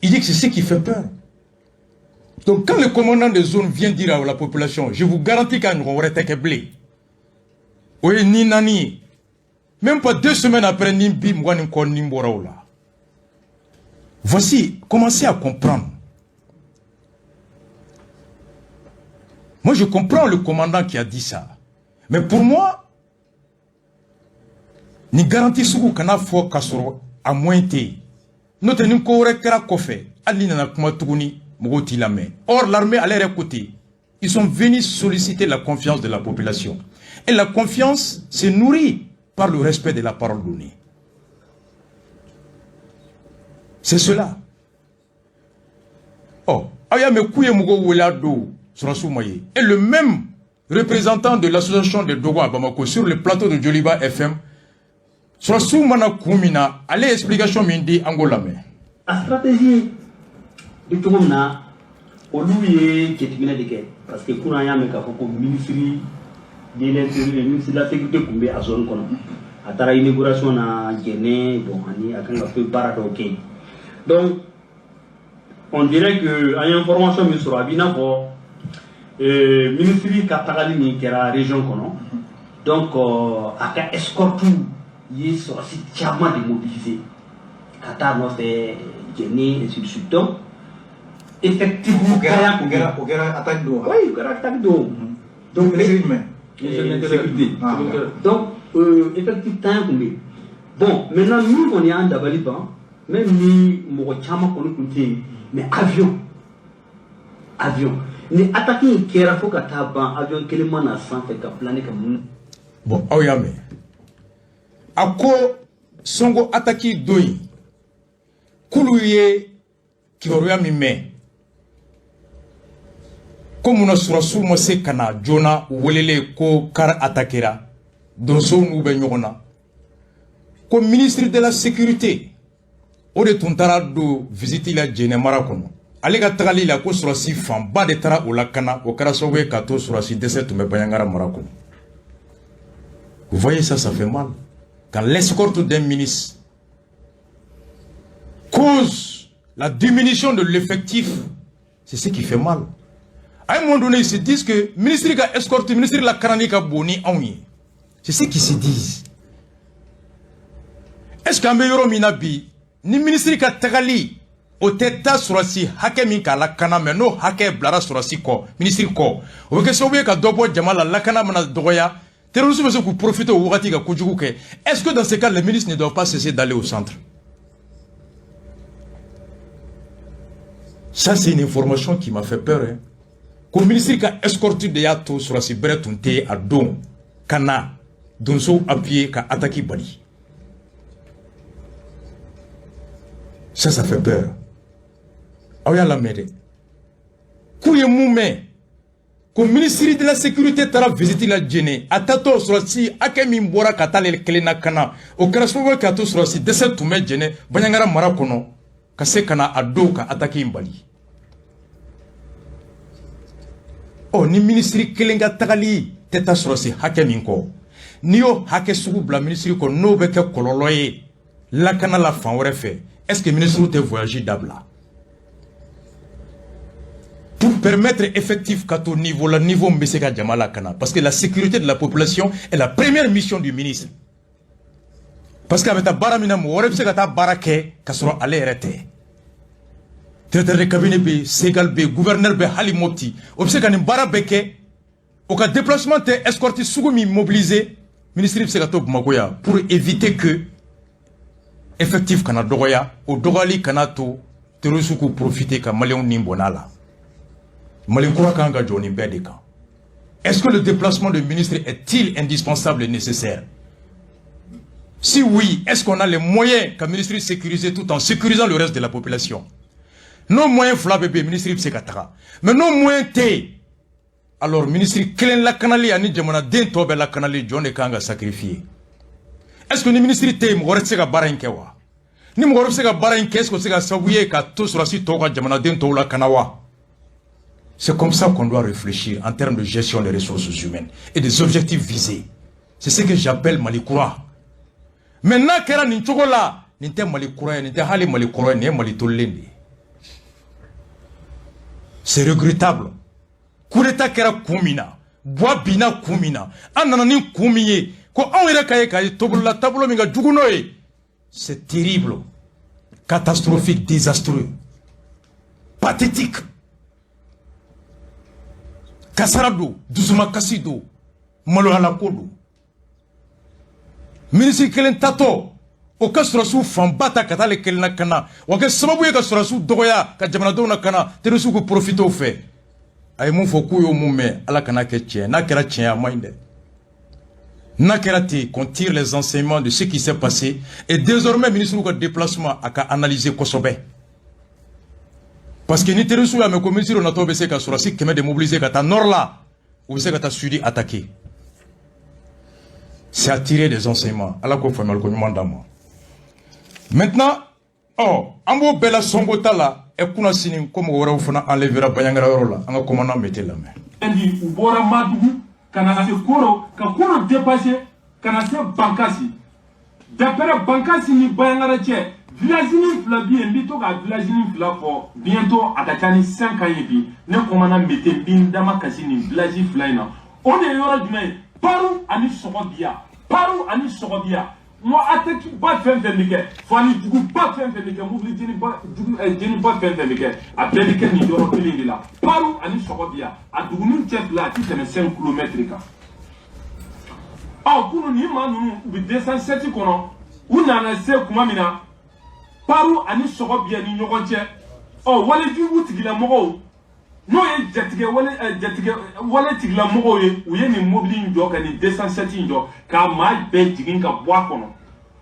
Il dit que c'est ce qui fait peur. Donc quand le commandant de zone vient dire à la population: je vous garantis k'a ɲɔgɔn wɛrɛ tɛ kɛ bilen, o ye ni naani ye. Même pas 2 semaines après, ni bi 20 ni kɔ nin bɔra o la. Voici, commencez à comprendre. Moi, je comprends le commandant qui a dit ça, mais pour moi, ni garantie sugu kana fɔ k'a sɔrɔ a moyen tɛ yen. N'o tɛ, ni ko wɛrɛ kɛra kɔfɛ, hali ni nana kuma tuguni, mɔgɔw t'i lamɛn. Or l'armée, ale yɛrɛ côté, ils sont venus solliciter la confiance de la population, et la confiance se nourrit par le respect de la parole donnée. C'est cela. Oh, aw y'a mɛn k'u ye mɔgɔw wele a don, sɔrɔsiw ma ye. Et le même représentant de l'association de Dogon à Bamako, sur le plateau de Joliba FM, sɔrɔsiw mana kun min na, ale ye explication min di, an k'o lamɛn. A stratégie bɛ cogo min na, olu ye jateminɛ de kɛ, parce que kunun an y'a mɛn k'a fɔ ko ministre de l'Intérieur, ministre de la Sécurité tun bɛ a zone kɔnɔ. A taara inauguration na Jɛnɛ. Bon, ani a kan ka fɛn baara dɔw kɛ yen. Donc on dirait que an ye information min sɔrɔ, a b'i n'a fɔ ministre ka tagali min kɛra région kɔnɔ, donc a ka escorte ye sɔrɔsi caman de mobiliser ka taa nɔfɛ Jɛnɛ, ainsi de suite. Donc effectivement, O kɛra attaque don wa? Oui, o kɛra attaque don. Donc ministre jumɛn? Sécurité. Donc effectif tan tun bɛ yen. Bon, maintenant, min kɔni y'an dabali ban, même ni mɔgɔ caman kɔni tun tɛ yen, mais avion ni attaque in kɛra fo ka taa ban, avion kelen ma na sanfɛ ka planer ka mun. Bon, aw y'a mɛn, a ko Sɔngo attaque don in, k'olu ye kibaruya min mɛn ko munna sɔrɔsiw ma se ka na joona, u welelen ko car attaquera, donsow n'u bɛ ɲɔgɔn na, ko ministre de la Sécurité o de tun taara don visite la Jɛnɛ mara kɔnɔ. Ale ka tagali la, ko sɔrɔsi fanba de taara o lakana, o kɛra sababu ye k'a to sɔrɔsi dɛsɛ tun bɛ Bandiagara mara kɔnɔ. Vous voyez, ça, ça fait mal quand l'escorte d'un ministre cause la diminution de l'effectif. C'est ce qui fait mal. À un moment donné, ils se disent que ministre ka escorte, ministre la karani ka bon ni anw ye. C'est ce qu'ils se disent. Est-ce qu'an bɛ yɔrɔ min na bi, ni ministre ka tagali o tɛ taa sɔrɔsi hakɛ min k'a lakana, mɛ n'o hakɛ bilara sɔrɔsi kɔ, ministre kɔ, o bɛ kɛ sababu ye ka dɔ bɔ jama la, lakana mana dɔgɔya, terroristes bɛ se k'u profiter o wagati ka kojugu kɛ. Est-ce que dans ce cas, les ministres ne doivent pas cesser d'aller au centre? Ça, c'est une information qui m'a fait peur, hein. Ko ministre ka escorte de y'a to sɔrɔsi bɛrɛ tun tɛ a don ka na donsow appuyer ka attaque bali. Ça, ça fait peur. Aw y'a lamɛn dɛ, k'u ye mun mɛn, ko ministre de la Sécurité taara visite la Jɛnɛ, a taatɔ, sɔrɔsi hakɛ min bɔra ka taa ale kelen na ka na, o kɛra sababu ye k'a to sɔrɔsi dɛsɛ tun bɛ Jɛnɛ, Bandiagara mara kɔnɔ, ka se ka na a don ka attaque in bali. Ɔ, ni ministre kelen ka tagali tɛ taa sɔrɔsi hakɛ min kɔ, n'i y'o hakɛ sugu bila ministre kɔ, n'o bɛ kɛ kɔlɔlɔ ye lakana la fan wɛrɛ fɛ, est-ce que ministre tɛ voyage dabila? Pour permettre effectif ka to niveau la, niveau min bɛ se ka jama lakana? Parce que la sécurité de la population est la première mission du ministre, parce que a bɛ taa baara min na, mɔgɔ wɛrɛ bɛ se ka taa baara kɛ ka sɔrɔ ale yɛrɛ tɛ. Directeur de cabinet bɛ yen, Segal bɛ yen, gouverneur bɛ hali Mopti, o bɛ se ka nin baara bɛɛ kɛ. O ka déplacement tɛ escorte sugu min mobiliser, ministre bɛ se ka to Bamakɔ yan pour éviter que effectif kana dɔgɔya, o dɔgɔyali kana to terroriste k'u profiter ka maliyɛnw ni bɔn'a la. Mali kura kan ka jɔ nin bɛɛ de kan. Est-ce que le déplacement de ministre est-il indispensable et nécessaire? Si oui, est-ce qu'on a les moyens ka ministre sécuriser tout en sécurisant le reste de la population? N'o moyen fila bɛ yen, ministre bɛ se ka taga, mais n'o moyen tɛ yen, alors ministre kelen lakanali ani jamanaden tɔ bɛɛ lakanali, jɔn de kan ka sacrifier? Est-ce que ni ministre tɛ yen, mɔgɔ wɛrɛ tɛ se ka baara in kɛ wa? Ni mɔgɔ wɛrɛ bɛ se ka baara in kɛ, est-ce que o bɛ se ka sababu ye ka to sɔrɔdasi tɔw ka jamanaden tɔw lakana wa? C'est comme ça qu'on doit réfléchir en termes de gestion des ressources humaines et des objectifs visés. C'est ce que j'appelle Mali kura. Mais n'a kɛra nin cogo la, nin tɛ Mali kura ye, nin tɛ hali Mali kɔrɔ ye, nin ye Mali tolilen de ye. C'est regrettable. Coup d'état kɛra kun min na, Buwa binna kun min na, an nana ni kun min ye, ko anw yɛrɛ ka ye k'a ye tobolola taabolo min ka jugu n'o ye, c'est terrible, catastrophique, désastreux, pathétique. Kasara don, dusumakasi don, maloyalako don. Minisiri kelen tatɔ, o ka sɔrɔdasiw fanba ta ka taa ale kelen na ka na, o kɛ sababu ye ka sɔrɔdasiw dɔgɔya, ka jamanadenw na ka na terroriste k'u profiter o fɛ. A ye mun fɔ k'u y'o mun mɛn, Ala kana kɛ tiɲɛ. N'a kɛra tiɲɛ, a man ɲi dɛ. N'a kɛra ten, qu'on tire les enseignements de ce qui s'est passé et désormais ministre ka déplacement a ka analyser kosɛbɛ, parce que ni terroriste y'a mɛn ko ministre natɔ bɛ se ka sɔrɔdasi 100 de mobiliser ka taa nord la, u bɛ se ka taa sud attaquer. C'est à tirer des enseignements. Ala k'o faamuyali ko ɲuman d'an ma. Maintenant, ɔ an b'o bɛɛ la sɔnko ta la. Ɛ, kunna sini ko mɔgɔ wɛrɛw fana enlevera Bandiagara yɔrɔ la. An ka commandant Mete lamɛn. U bɔra Madugu ka na se Koro, ka Koro dépassé ka na se Bankasi. D'après Bankasi ni Bandiagara cɛ, village ni fila bi yen, n bɛ to ka village ni fila fɔ. Bientôt a ka ca ni 5 ans ye bi, ne commandant Mete, n bɛ n dama kasi nin village fila in na. O de ye yɔrɔ jumɛn ye? Paru ani Sɔgɔbiya. Paru ani Sɔgɔbiya, n ko attaque ba fɛn fɛn bɛ kɛ, fani juguba fɛn fɛn bɛ kɛ, mobili jeniba jugu jeniba fɛn fɛn bɛ kɛ, a bɛɛ bɛ kɛ nin yɔrɔ kelen de la, Paru ani Sɔgɔbiya. A duguni cɛ fila, a ti tɛmɛ 5 kilomètres kan. Ɔ, kunun nin maa ninnu, u bɛ 207 kɔnɔ, u nana se kuma min na Paru ani Sɔgɔbiya ni ɲɔgɔn cɛ, ɔ walejugu tigilamɔgɔw, n'o ye jatigɛ wale jatigɛ wale tigilamɔgɔw ye, u ye nin mobili in jɔ, ka nin 207 in jɔ, k'a maa bɛɛ jigin ka bɔ a kɔnɔ.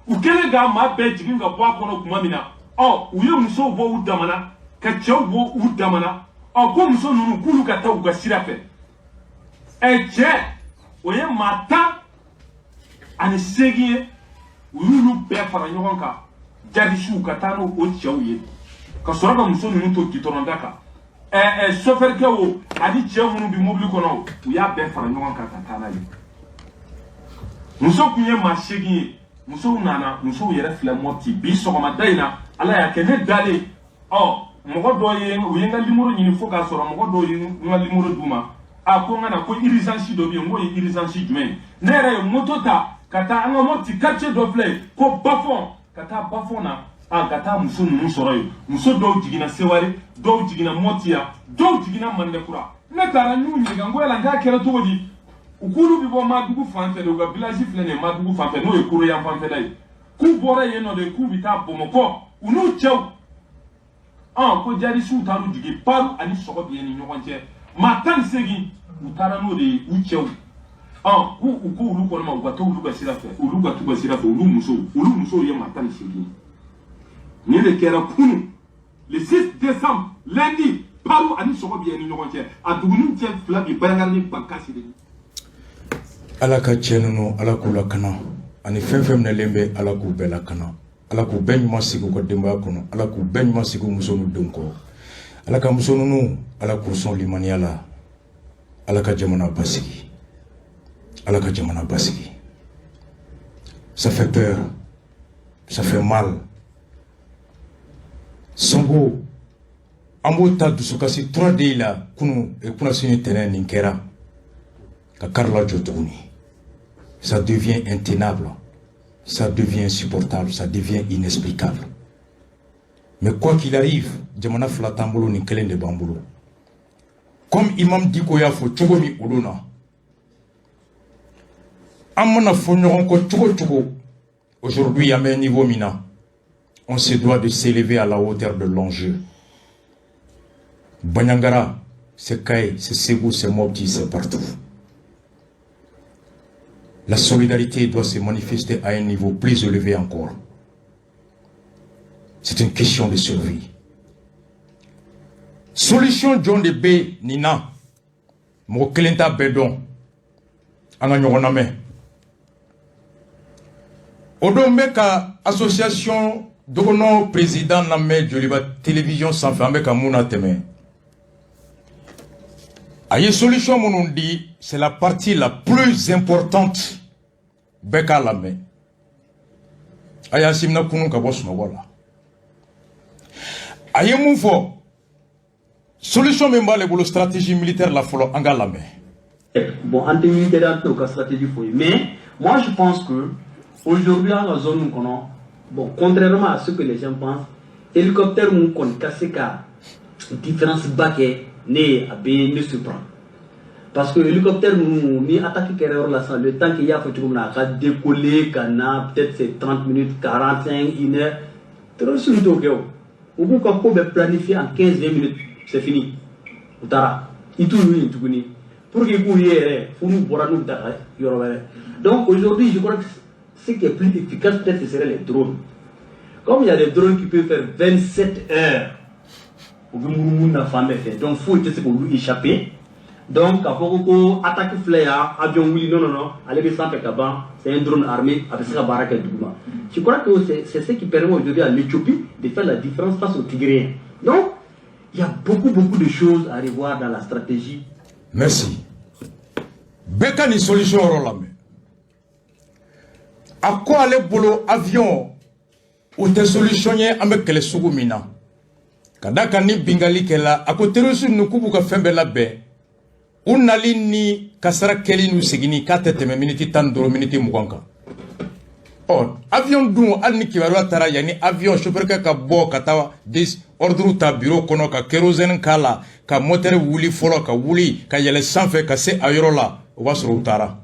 U kɛlen k'a maa bɛɛ jigin ka bɔ a kɔnɔ tuma min na, ɔ u ye musow bɔ u damana, ka cɛw bɔ u damana. Ɔ, ko muso ninnu k'olu ka taa u ka sira fɛ. Ɛ, cɛ o ye maa 18 ye, u y'olu bɛɛ fara ɲɔgɔn kan, jadisiw ka taa n'o o cɛw ye, ka sɔrɔ ka muso ninnu to gitɔrɔnda kan. Ɛ ɛ sofɛrikɛ o ani cɛ minnu bɛ mobili kɔnɔ o, u y'a bɛɛ fara ɲɔgɔn kan ka taa n'a ye. Muso kun ye maa 8 ye. Musow nana, musow yɛrɛ filɛ Mɔti bi sɔgɔmada in na. Ala y'a kɛ ne dalen, ɔ mɔgɔ dɔ ye, u ye n ka numéro ɲini fo k'a sɔrɔ, mɔgɔ dɔw ye n ka numéro d'u ma. A ko n ka na, ko urgence dɔ bɛ yen. N k'o ye urgence jumɛn ye? Ne yɛrɛ ye moto ta ka taa an ka Mɔti quartier dɔ filɛ yen ko Bafɔn, ka taa Bafɔn na, a ka taa muso ninnu sɔrɔ yen. Muso dɔw jiginna Seware, dɔw jiginna Mɔti yan, dɔw jiginna Mandekura. Ne taara, n y'u ɲininka, n ko yala n k'a kɛra cogo di? U k'olu bɛ bɔ Madugu fan fɛ de, u ka village filɛ nin ye Madugu fan fɛ, n'o ye Koro yan fanfɛla ye, k'u bɔra yen nɔ de k'u bɛ taa Bamakɔ, u n'u cɛw. Ɔn, ko jadisiw taar'u jigin Paru ani Sɔgɔbiye ni ɲɔgɔn cɛ, maa 18, u taara n'o de ye, u cɛw. Ɔn, k'u u ko olu kɔni ma, u ka to olu ka sira fɛ, olu ka t'u ka sira fɛ, olu musow, olu musow ye maa 18 ye. Nin de kɛra kunun, le 6 décembre, lundi, Paru ani Sɔgɔbiye ni ɲɔgɔn cɛ, a duguni cɛ fila bi Bandiagara ni Bankasi de. Ala ka cɛ ninnu, Ala k'u lakana, ani fɛn fɛn minɛlen bɛ, Ala k'u bɛɛ lakana, Ala k'u bɛɛ ɲuman sigi u ka denbaya kɔnɔ, Ala k'u bɛɛ ɲuman sigi u muso n'u denw kɔrɔ, Ala ka muso ninnu, Ala k'u sɔn limaniya la. Ala ka jamana basigi, Ala ka jamana basigi. Ça fait peur, ça fait mal. Sonko An b'o ta dusukasi tura de la. Kunu kunnasini tɛnɛn nin kɛra ka kari lajɔ tuguni. Ça devient intenable, ça devient insupportable, ça devient inexplicable. Mais quoi qu'il arrive, jamana fila t'an bolo, nin kelen de b'an bolo. Comme Imam Diko y'a fɔ cogo min o don na, an mana fɔ ɲɔgɔn kɔ cogo o cogo, aujourd'hui, an bɛ niveau min na, on se doit de s'élever à la hauteur de l'enjeu. Bandiagara, c'est Kayes, c'est Ségou, c'est Mopti, c'est partout. La solidarité doit se manifester à un niveau plus élevé encore. C'est une question de survie. Solution jɔn de bɛ nin na? Mɔgɔ kelen t'a bɛɛ dɔn. An ka ɲɔgɔn lamɛn. O don, n bɛ ka association dɔgɔnɔ président lamɛn Joliba télévision sanfɛ. An bɛ ka mun na tɛmɛ, a ye solution minnu di, c'est la partie la plus importante. Bɛɛ k'a lamɛn. A y'a simina kunun ka bɔ sunɔgɔ la. A ye mun fɔ? Solution min b'ale bolo, stratégie militaire la fɔlɔ, an k'a lamɛn. Bon, an tɛ militaire, an tɛ o ka stratégie fɔ ye, mais moi je pense que aujourd'hui, an ka zone kɔnɔ, bon, contrairement à ce que les gens pensent, hélicoptère mun kɔni ka se ka différence ba kɛ, ne a bɛ ne surprend, parce que hélicoptère ninnu, ni attaque kɛra yɔrɔ la sisan, le temps qu'il y'a fɔ cogo min na, a ka décoller ka na, peut-être c'est 30 minutes, 45, une heure. Terroriste t'o kɛ. O u b'u ka ko bɛɛ planifier en 15 20 minutes, c'est fini, u taara, i t'u ye tuguni. Pour que i k'u ye yɛrɛ, fo n'u bɔra, n'u bɛ taga yɔrɔ wɛrɛ. Donc aujourd'hui, je crois que ce qui est plus efficace peut-être, ce serait les drones. Comme il y a des drones qui peuvent faire 27 heures, u bɛ munumunu na fan bɛɛ fɛ, donc foyi tɛ se k'olu échapper. Donc k'a fɔ ko attaque filɛ yan, avion wuli, non, non, non, ale bɛ sanfɛ ka ban. C'est un drone armé, a bɛ se ka baara kɛ duguma. Je crois que c'est ce qui permet aujourd'hui à l'Éthiopie de faire la différence face aux Tigréens. Donc il y a beaucoup, beaucoup de choses à revoir dans la stratégie. Merci. Bɛɛ ka nin solution yɔrɔ lamɛn. A ko ale bolo, avion o tɛ solution ye. An bɛ kɛlɛ sugu min na, ka da kan ni bingali kɛla, a ko terroriste ninnu k'u b'u ka fɛn bɛɛ labɛn, u nali ni kasara kɛli n'u seginni, k'a tɛ tɛmɛ miniti 15, miniti 20 kan. Ɔ avion dun, hali ni kibaruya taara, yanni avion chauffeur kɛ ka bɔ ka taa ordre ta bureau kɔnɔ, ka kérosène k'a la, ka moteur wuli fɔlɔ, ka wuli ka yɛlɛ sanfɛ ka se a yɔrɔ la, o b'a sɔrɔ u taara.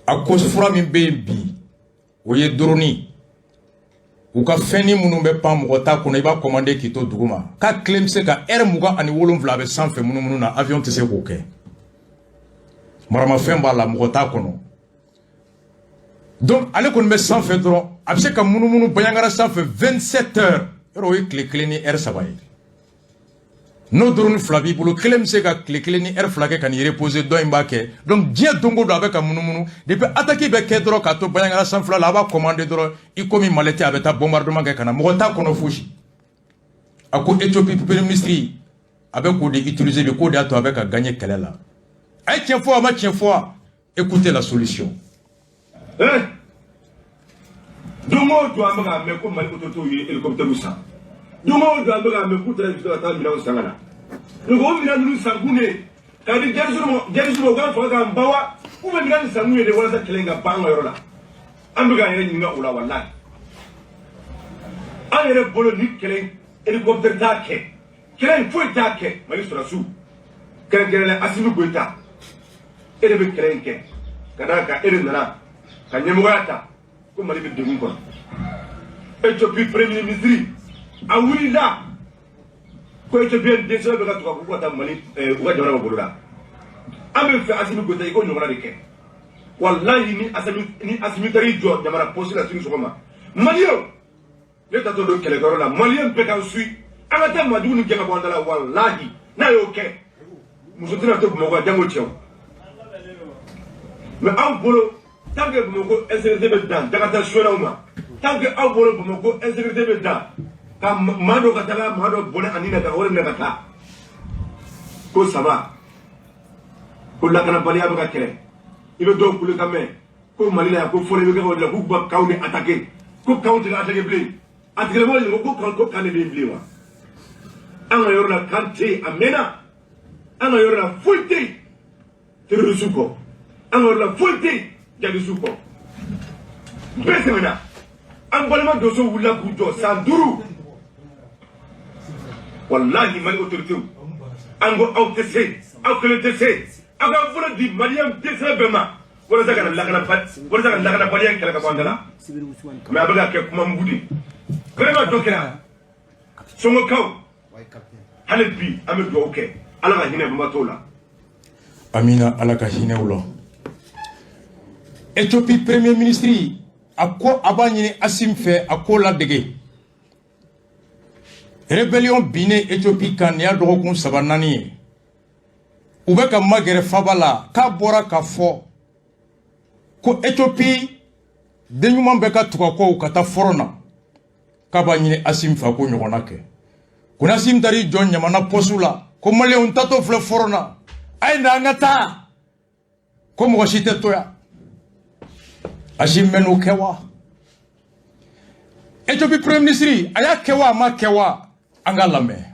A ko fura min bɛ yen bi, o ye drone. U ka fɛnni minnu bɛ pan, mɔgɔ t'a kɔnɔ, i b'a commander k'i to dugu ma, k'a tile bɛ se ka heure 27, a bɛ sanfɛ munumunu na. Avion tɛ se k'o kɛ. Maramafɛn b'a la, mɔgɔ t'a kɔnɔ. Donc ale kɔni bɛ sanfɛ dɔrɔn, a bɛ se ka munumunu Bandiagara sanfɛ 27 heures. Yɔrɔ o ye tile 1 ni heure 3 ye. N'o drone fila b'i bolo, kelen bɛ se ka tile 1 ni heure 2 kɛ ka n'i reposer, dɔ in b'a kɛ. Donc diɲɛ don o don, a bɛ ka munumunu. Depuis attaque bɛ kɛ dɔrɔn, k'a to Bandiagara sanfɛla la, a b'a commander dɔrɔn, i komi mallette, a bɛ taa bombardement kɛ ka na, mɔgɔ t'a kɔnɔ fosi. A ko Éthiopie premier ministre a bɛ k'o de utiliser bi, k'o de y'a to a bɛ ka gagner kɛlɛ la. A ye tiɲɛ fɔ, a ma tiɲɛ fɔ? Écoutez la solution. Don o don, an bɛ k'a mɛn ko Mali autorités ye hélicoptère san. Don o don, an bɛ k'a mɛn k'u taara ka taa minɛnw san ka na. Donc o minɛn ninnu san kun de k'a di djihadistes ma, djihadistes ma, u k'an faga k'an ban wa, ou bien minɛn nin san kun ye de walasa kɛlɛ in ka ban an ka yɔrɔ la? An bɛ k'an yɛrɛ ɲininka o la. Walahi, an yɛrɛ bolo, ni kɛlɛ in, hélicoptère t'a kɛ, kɛlɛ in foyi t'a kɛ. Mali sɔrɔdasiw, kɛrɛnkɛrɛnnenya Assimi Goïta, e de bɛ kɛlɛ in kɛ, ka d'a kan e de nana ka ɲɛmɔgɔya ta ko Mali bɛ degun kɔnɔ. Éthiopie premier ministre a wulila ko Éthiopien dɛsɛ bɛ ka tugu k'u ka taa Mali, u ka jamana bɛ bolo la. An bɛ fɛ Assimi Goïta, i k'o ɲɔgɔnna de kɛ. Walahi, ni Assimi taara i jɔ jamana poste la sini sɔgɔma, Maliyɛnw, ne tatɔ don kɛlɛkɛyɔrɔ la, Maliyɛn bɛɛ k'an suit, an ka taa majugu ni gɛn ka bɔ an da la. Walahi, n'a y'o kɛ, muso tɛna to Bamakɔ, jango cɛw. Mais aw bolo, tant que Bamakɔ insécurité bɛ dan Dakata suwɛlɛw ma, tant que aw bolo Bamakɔ insécurité bɛ dan ka maa dɔ ka taga maa dɔ bɔnɛ ani na ka wari minɛ ka taa ko saba, ko lakanabaliya bɛ ka kɛlɛ, i bɛ dɔw kule ka mɛn ko Mali la yan, ko fɔlɔ i bɛ kɛ o de la, k'u ka kaw de attaqué, ko kaw tɛ ka attaqué bilen. A tigilamɔgɔ ɲininka ko kan de bɛ yen bilen wa? An ka yɔrɔ la, camp tɛ yen a mɛnna. An ka yɔrɔ la, foyi tɛ yen terroriste kɔ. An ka yɔrɔ la, foyi tɛ yen jihadiste kɔ. Bɛɛ sɛgɛnna. An balima donso wulila k'u jɔ san 5. Walahi, Mali autorité, an ko aw tɛ se, aw kelen tɛ se. Aw ka bolo di Maliyɛn dɛsɛ bɛɛ ma walasa ka lakanabaliya kɛlɛ ka bɔ an da la. Mais a bɛ ka kɛ kuma mugu de. Vraiment, dɔ kɛra Sɔngɔkaw. Hali bi, an bɛ dugawu kɛ, Ala ka hinɛ banbaatɔw la. Amina, Ala ka hinɛ u la. Éthiopie premier ministre a ko a b'a ɲini Assimi fɛ, a k'o ladege. Rébellion binnen Éthiopie kan, nin y'a dɔgɔkun 3 4 ye, u bɛ ka magɛrɛ faba la. K'a bɔra ka fɔ ko Éthiopie den ɲuman bɛɛ ka tugu a kɔ ka taa front na. K'a b'a ɲini Assimi fɛ, a ko ɲɔgɔnna kɛ. Ko n'Assimi taar'i jɔ ɲamana poste la ko Maliyɛnw tatɔ filɛ front na, a ye na an ka taa, ko mɔgɔ si tɛ to yan, Assimi bɛ n'o kɛ wa? Éthiopie premier ministre a y'a kɛ wa, a ma kɛ wa? An k'a lamɛn.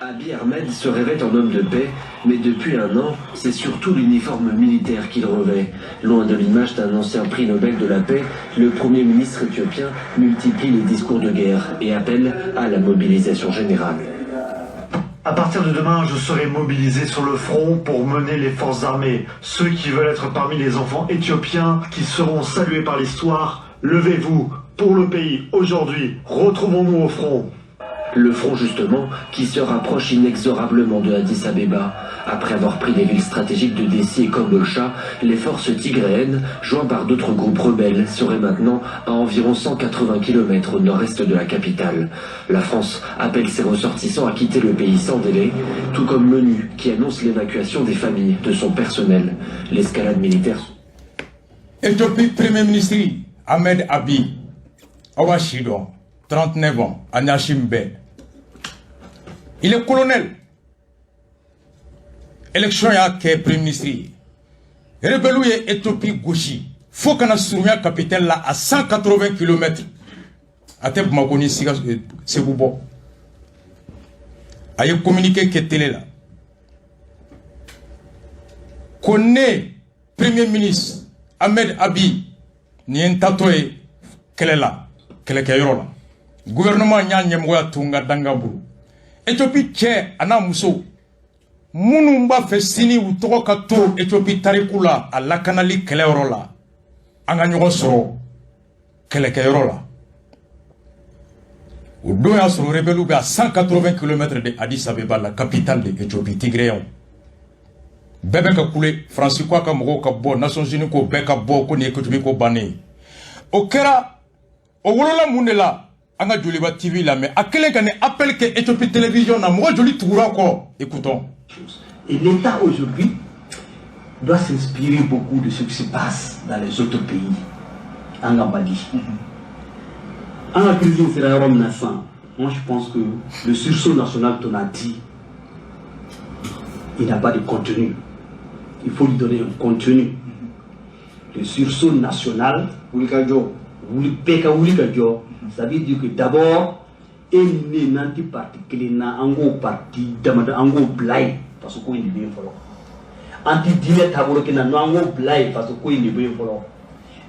Abiy Ahmed se rêvait en homme de paix, mais depuis un an, c'est surtout l'uniforme militaire qu'il revêt. Loin de l'image d'un ancien prix Nobel de la paix, le premier ministre éthiopien multiplie les discours de guerre et appelle à la mobilisation générale. À partir de demain, je serai mobilisé sur le front pour mener les forces armées. Ceux qui veulent être parmi les enfants éthiopiens qui seront salués par l'histoire, levez-vous pour le pays aujourd'hui. Retrouvons-nous au front. Le front justement qui se rapproche inexorablement de Addis Abeba. Après avoir pris les villes stratégiques de Dessie et Kombolcha, les forces tigréennes, jointes par d'autres groupes rebelles, seraient maintenant à environ 180 km au nord-est de la capitale. La France appelle ses ressortissants à quitter le pays sans délai, tout comme l'ONU qui annonce l'évacuation des familles de son personnel. L'escalade militaire. Éthiopie Premier ministre Ahmed Abiy, aw b'a si dɔn, 39 ans, ani Assimi bɛɛ. Il est colonel. Élection y'a kɛ premier ministre ye. Rebelle ye Éthiopie gosi fo kana surunya capitale la à 180 km. A tɛ Bamako ni Sikaso Segu bɔ. A ye communiqué kɛ télé la ko ne premier ministre Ahmed Abiy, nin ye n tatɔ ye kɛlɛ la, kɛlɛkɛyɔrɔ la. Gouvernement y'a ɲɛmɔgɔya to n ka danga bolo. Éthiopie cɛ a n'a muso minnu b'a fɛ sini u tɔgɔ ka to Éthiopie tariku la a lakanali kɛlɛyɔrɔ la, an ka ɲɔgɔn sɔrɔ kɛlɛkɛyɔrɔ la. O don y'a sɔrɔ rebelle bɛ à 180 km de Addis Abeba, la capitale de Éthiopie. Tigréens bɛɛ bɛ ka kule. Faransi ko a ka mɔgɔw ka bɔ, Nations Unies ko bɛɛ ka bɔ, ko nin ye Éthiopie ko bannen ye. O kɛra, o wolola mun de la? An ka Joliba TV lamɛn, a kɛlen ka nin appel kɛ Éthiopie télévision na, mɔgɔ joli tugura kɔ? Écoutons. Et l'État aujourd'hui doit s'inspirer beaucoup de ce qui se passe dans les autres pays. An ka Mali. An ka crise sera yɔrɔ min na sisan, moi je pense que le sursaut national qu'on a dit, il n'a pas de contenu. Il faut lui donner un contenu. Le sursaut national, wulikajɔ, wuli bɛɛ ka wuli ka jɔ, ça veut dire que d'abord e ni ne n'an ti parti kelen na, an k'o parti damadɔ, an k'o bila yen, faso ko in de bɛ yen fɔlɔ. An ti diinɛ taabolo kelen na, an k'o bila yen, faso ko in de bɛ yen fɔlɔ.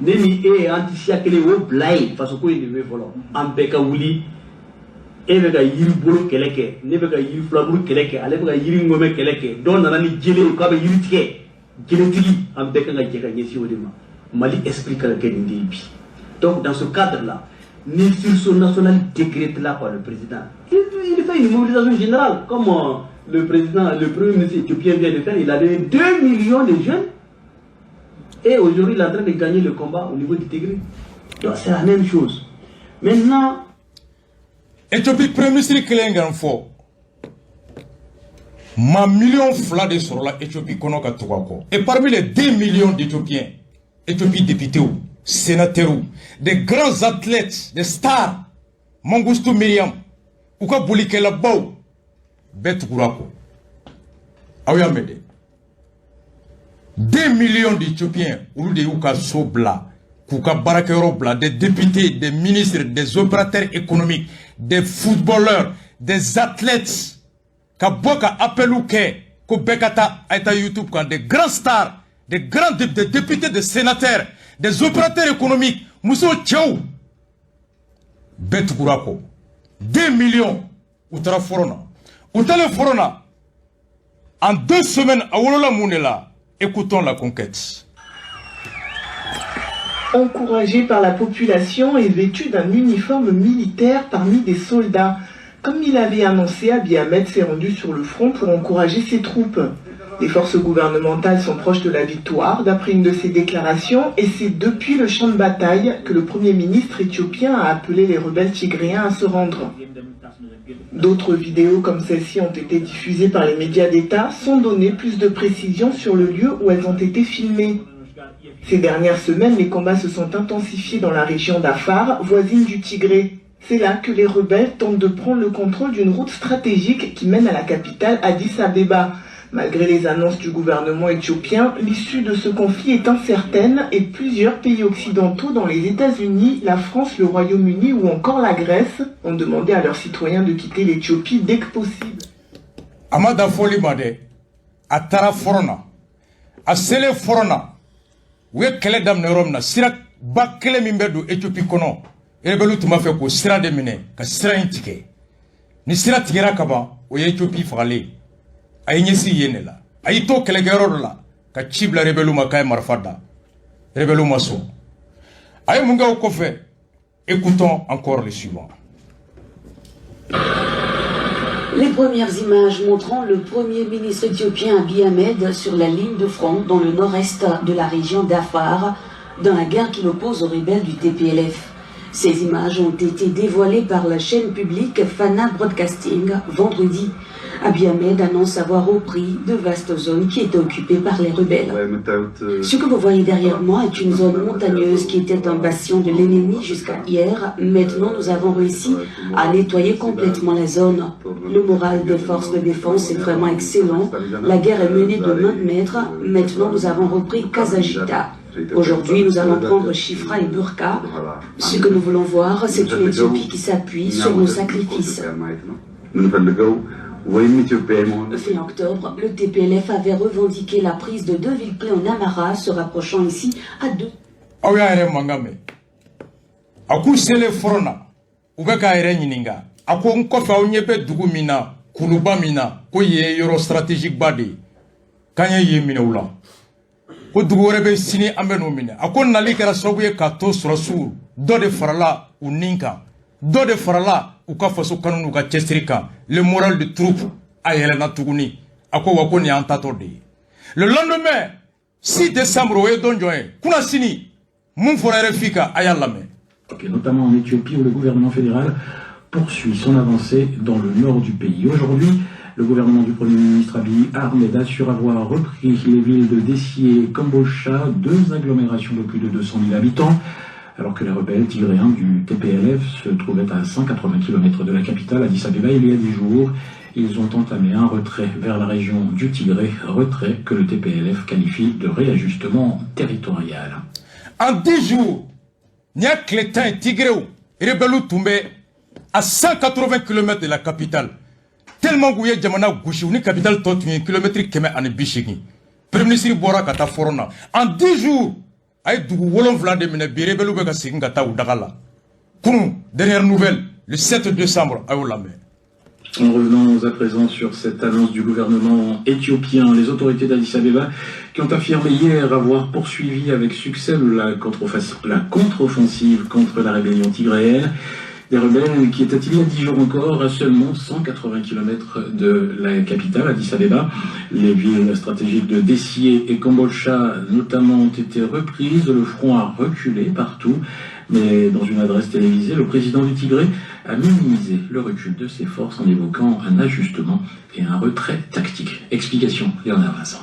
Ne ni e an ti siya kelen, o bila yen, faso ko in de bɛ yen fɔlɔ. An bɛɛ ka wuli. E bɛ ka yiri bolo kɛlɛ kɛ, ne bɛ ka yiri filaburu kɛlɛ kɛ, ale bɛ ka yiri ŋɔmɛ kɛlɛ kɛ, dɔw nana ni jele ye k'a bɛ yiri tigɛ, jeletigi. An bɛɛ kan ka jɛ ka ɲɛsin o de ma. Mali esprit kan ka kɛ nin de ye bi. Donc dans ce cadre là, ni sursaut national décrété là par le président, il fait une mobilisation générale comme le président, le premier ministre éthiopien vient de faire. Il a donné 2 millions de jeunes et aujourd'hui il est en train de gagner le combat au niveau du Tigré. Donc c'est la même chose maintenant. Éthiopie premier ministre kelen ka fɔ, maa miliyɔn 2 de sɔrɔla Éthiopie kɔnɔ ka tugu a kɔ. Et parmi les 2 millions d'Éthiopiens, Éthiopie députés, sénateurs, des grands athlètes, des stars, Mengistu Miriam, u ka bolikɛlabaw bɛɛ tugura a kɔ. Aw y'a mɛn dɛ, 2 millions d'Éthiopiens, olu de y'u ka so bila, k'u ka baarakɛyɔrɔ bila, des députés, des ministres, des opérateurs économiques, des footballeurs, des athlètes. Ka bɔ ka appel kɛ ko bɛɛ ka taa, a ye taa YouTube kan, des grands stars, des grands des députés, des sénateurs, des opérateurs économiques, musow, cɛw, bɛɛ tugura kɔ. 2 millions u taara front na. U taalen front na, en 2 semaines, a wolola mun de la? Écoutons la conquête. Encouragé par la population et vêtu d'un uniforme militaire parmi des soldats. Comme il avait annoncé, Abiy Ahmed s'est rendu sur le front pour encourager ses troupes. Les forces gouvernementales sont proches de la victoire, d'après une de ses déclarations, et c'est depuis le champ de bataille que le Premier ministre éthiopien a appelé les rebelles tigréens à se rendre. D'autres vidéos comme celle-ci ont été diffusées par les médias d'État sans donner plus de précisions sur le lieu où elles ont été filmées. Ces dernières semaines, les combats se sont intensifiés dans la région d'Afar, voisine du Tigré. C'est là que les rebelles tentent de prendre le contrôle d'une route stratégique qui mène à la capitale Addis Abeba. Malgré les annonces du gouvernement éthiopien, l'issue de ce conflit est incertaine et plusieurs pays occidentaux, dont les États-Unis, la France, le Royaume-Uni ou encore la Grèce, ont demandé à leurs citoyens de quitter l'Éthiopie dès que possible. A ma dan fɔli ma dɛ, a taara front na. A selen front na, u ye kɛlɛ daminɛ yɔrɔ min na, sira ba kelen min bɛ don Éthiopie kɔnɔ, rebelle tun b'a fɛ k'o sira de minɛ ka sira in tigɛ. Ni sira tigɛra ka ban, o ye Éthiopie fagalen. A ye ɲɛsin yen de la. A y'i to kɛlɛkɛyɔrɔ dɔ la ka ci bila rebelle ma k'a ye marifa da. Rebelle ma sɔn. A ye mun kɛ o kɔfɛ? Écoutons encore le suivant. Les premières images montrant le premier ministre éthiopien Abiy Ahmed sur la ligne de front dans le nord-est de la région d'Afar, dans la guerre qui l'oppose aux rebelles du TPLF. Ces images ont été dévoilées par la chaîne publique Fana Broadcasting vendredi. Abiy Ahmed annonce avoir repris de vastes zones qui étaient occupées par les rebelles. Ce que vous voyez derrière moi est une zone montagneuse qui était un bastion de l'ennemi jusqu'à hier. Maintenant, nous avons réussi à nettoyer complètement la zone. Le moral des forces de défense est vraiment excellent. La guerre est menée de main de maître. Maintenant, nous avons repris Kazagita. Aujourd'hui, nous allons prendre Chifra et Burka. Ce que nous voulons voir, c'est une Éthiopie qui s'appuie sur nos sacrifices. Fin octobre, le TPLF avait revendiqué la prise de deux villes clés en Amhara, se rapprochant ici à deux. Aw y'a yɛrɛ mankan mɛn. A k'u selen front na, u bɛ k'a yɛrɛ ɲininka. A ko n kɔfɛ, aw ɲɛ bɛ dugu min na, kuluba min na, ko yen ye yɔrɔ stratégique ba de ye, k'an ye yen minɛ u la, ko dugu wɛrɛ bɛ sini, an bɛ n'o minɛ. A ko nali kɛra sababu ye k'a to sɔrɔsiw dɔ de farala u nin kan, dɔ de farala u ka faso kanu n'u ka cɛsiri kan. Le moral de troupe a yɛlɛnna tuguni. A ko wa ko nin y'an tatɔ de ye. Le lendemain, 6 décembre, o ye don jɔn ye? Kunna sini, mun fɔra RFI kan? A y'a lamɛn. Notamment en Éthiopie où le gouvernement fédéral poursuit son avancée dans le nord du pays. Aujourd'hui, le gouvernement du Premier ministre Abiy Ahmed assure avoir repris les villes de Dessie et Kombolcha, deux agglomérations de plus de 200 000 habitants, alors que les rebelles tigréens du TPLF se trouvaient à 180 km de la capitale, Addis Abeba, il y a 10 jours. Ils ont entamé un retrait vers la région du Tigré, retrait que le TPLF qualifie de réajustement territorial. En 10 jours, nin y'a tile 10 ye, Tigréw rebelles tun bɛ à 180 km de la capitale, tellement k'u ye jamana gosi, u ni capitale tɔ tun ye kilomètre 180. Premier ministre bɔra ka taa front na. En 10 jours, a ye dugu wolonfila de minɛ. Bi, rebelles bɛ ka segin ka taa u daga la. Kunun, dernière nouvelle, le 7 décembre, a y'o lamɛn. En revenant à présent sur cette annonce du gouvernement éthiopien, les autorités d'Addis Abeba qui ont affirmé hier avoir poursuivi avec succès la contre-offensive contre la rébellion tigréenne. Des rebelles qui étaient il y a 10 jours encore à seulement 180 km de la capitale, Addis Abeba. Les villes stratégiques de Dessie et Kombolcha notamment ont été reprises. Le front a reculé partout. Mais dans une adresse télévisée, le président du Tigré a minimisé le recul de ses forces en évoquant un ajustement et un retrait tactique. Explication, Léonard Vincent.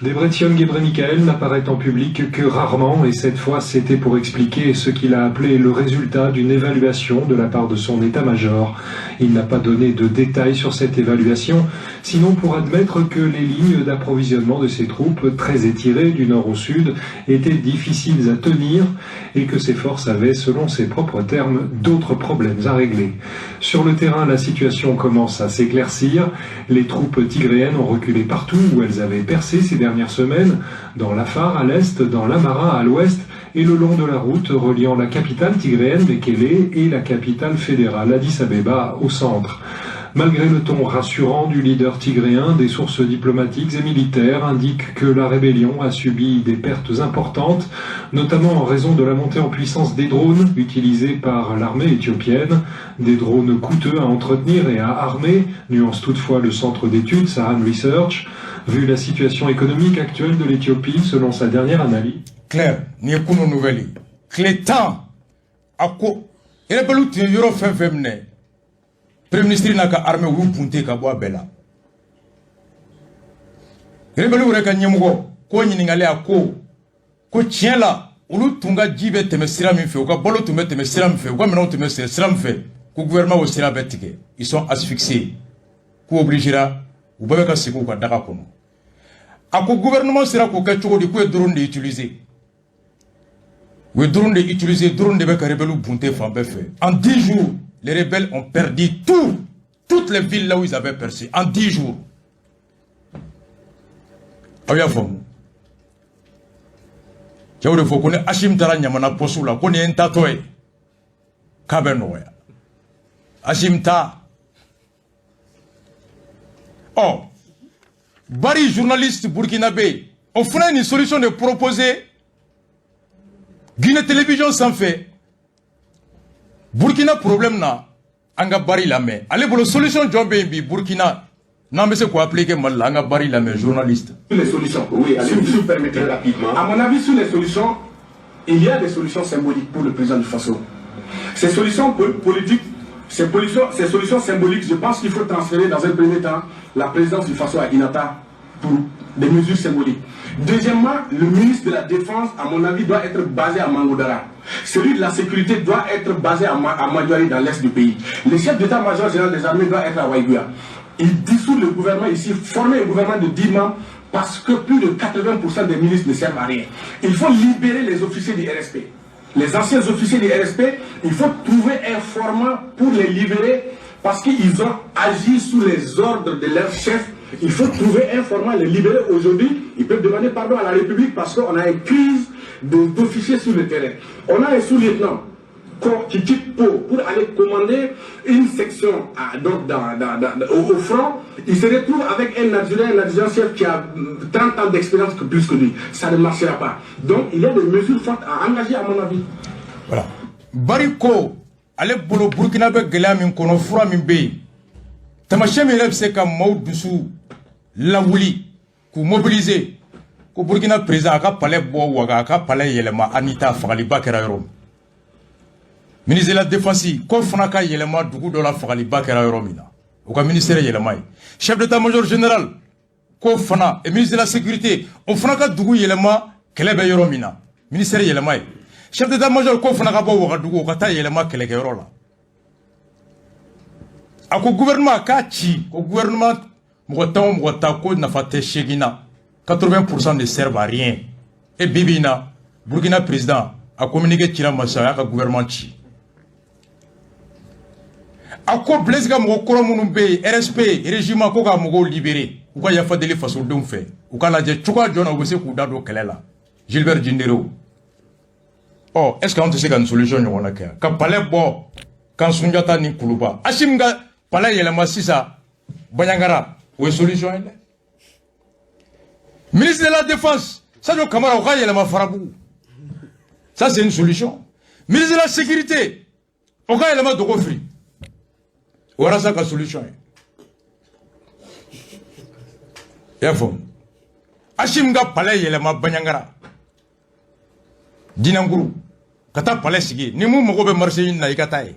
Debretsion Gebremichael n'apparaît en public que rarement et cette fois c'était pour expliquer ce qu'il a appelé le résultat d'une évaluation de la part de son état-major. Il n'a pas donné de détails sur cette évaluation, sinon pour admettre que les lignes d'approvisionnement de ses troupes, très étirées du nord au sud, étaient difficiles à tenir et que ses forces avaient, selon ses propres termes, d'autres problèmes à régler. Sur le terrain, la situation commence à s'éclaircir. Les troupes tigréennes ont reculé partout où elles avaient percé ces dernières semaines, dans l'Afar à l'est, dans l'Amara à l'ouest et le long de la route reliant la capitale tigréenne Mekele et la capitale fédérale Addis Abeba au centre. Malgré le ton rassurant du leader tigréen, des sources diplomatiques et militaires indiquent que la rébellion a subi des pertes importantes, notamment en raison de la montée en puissance des drones utilisés par l'armée éthiopienne, des drones coûteux à entretenir et à armer, nuance toutefois le centre d'études Sahan Research. Vu la situation économique actuelle de l'Éthiopie, selon sa dernière analyse. Claire, nin ye kunu nouvelle ye. Tile 10, a ko rebelle tun ye yɔrɔ fɛn fɛn minɛ, premier ministre n'a ka armée, u y'u bunte ka bɔ a bɛɛ la. Rebelle yɛrɛ ka ɲɛmɔgɔ ko ɲininkali, a ko ko tiɲɛ la, olu tun ka ji bɛ tɛmɛ sira min fɛ, u ka balo tun bɛ tɛmɛ sira min fɛ, u ka minɛnw tun bɛ sira min fɛ, ko gouvernement o sira bɛɛ tigɛ, ils sont asphyxiés, k'u obligera u bɛɛ bɛ ka segin u ka daga kɔnɔ. A ko gouvernement sera k'o kɛ cogo di? K'u ye drone de utiliser. U ye drone de utiliser, drone de bɛ ka rebelles bunte fan bɛɛ fɛ. En 10 jours, les rebelles ont perdu toutes les villes là où ils avaient percé, en 10 jours. Aw y'a faamu? Cɛw de fɔ ko ni Assimi taara Ɲamana poste la, ko nin ye n tatɔ ye, k'a bɛ nɔgɔya. Assimi ta ɔ Bari, journaliste burkinabé, o fana ye nin solution de proposer Guinée télévision sanfɛ Burkina problème na. An ka Bari lamɛn. Ale bolo, solution jɔn bɛ yen bi Burkina n'an bɛ se k'o appliquer Mali la? An ka Bari lamɛn, journaliste. Les solutions. Oui, allez, si vous permettez. Rapidement. À mon avis, sur les solutions, il y a des solutions symboliques pour le président du Faso. Ces solutions politiques, ces solutions symboliques, je pense qu'il faut transférer dans un premier temps la présidence du Faso à Inata pour des mesures symboliques. Deuxièmement, le ministre de la Défense, à mon avis, doit être basé à Mangodara. Celui de la sécurité doit être basé à Madjouari, dans l'est du pays. Le chef d'état-major général des armées doit être à Ouahigouya. Il dissout le gouvernement ici, former un gouvernement de 10 membres, parce que plus de 80% des ministres ne servent à rien. Il faut libérer les officiers du RSP. Les anciens officiers du RSP, il faut trouver un format pour les libérer parce qu'ils ont agi sous les ordres de leur chef. Il faut trouver un format, les libérer aujourd'hui. Ils peuvent demander pardon à la République parce qu'on a une crise d'officiers sur le terrain. On a un sous-lieutenant qui quitte Pau pour aller commander une section donc au front. Il se retrouve avec un adjudant-chef qui a 30 ans d'expérience plus que lui. Ça ne marchera pas. Donc il y a des mesures fortes à engager, à mon avis. Voilà. Bari ko ale bolo, Burkina bɛ gɛlɛya min kɔnɔ, fura min bɛ yen, tamasiyɛn min yɛrɛ bɛ se ka maaw dusu lawuli k'u mobiliser, ko Burkina président a ka palais bɔ Waga, a ka palais yɛlɛma Anita, fagaliba kɛra yɔrɔ min. Ministre de la Défense ko fana ka yɛlɛma dugu dɔ la, fagaliba kɛra yɔrɔ min na, o ka ministère yɛlɛma ye. Chef d'état-major général ko fana et ministre de la Sécurité, o fana ka dugu yɛlɛma kɛlɛ bɛ yɔrɔ min na, ministère yɛlɛma ye. Chef d'état-major ko fana ka bɔ Wagadugu, o ka taa yɛlɛma kɛlɛkɛyɔrɔ la. A ko gouvernement k'a ci, ko gouvernement mɔgɔ 10 o mɔgɔ 10, ko nafa tɛ 8 na, 80% ne servent à rien. Et bi bi in na, Burkina président a communiqué cira ma sisan, a y'a ka gouvernement ci. A ko Blaise ka mɔgɔ kɔrɔ minnu bɛ yen, RSP régime, ko ka mɔgɔw libéré, u ka yafa deli fasodenw fɛ, u ka lajɛ cogoya jɔn na u bɛ se k'u da don kɛlɛ la. Gilbert Diendéré ɔ, est ce que anw tɛ se ka nin solution ɲɔgɔnna kɛ, ka palais bɔ kan Sunjata ni Kuluba, Assimi ka palais yɛlɛma sisan Bandiagara? O ye solution ye dɛ. Ministre de la Défense Sadio Kamara, o ka yɛlɛma Farabugu, ça c'est une solution. Ministre de la Sécurité, o ka yɛlɛma Dogofiri, o yɛrɛ ka solution ye. I y'a faamu? Assimi ka palais yɛlɛma Bandiagara, Dinankuru, ka taa palais sigi. Ni mun mago bɛ marché ɲini na, i ka taa yen,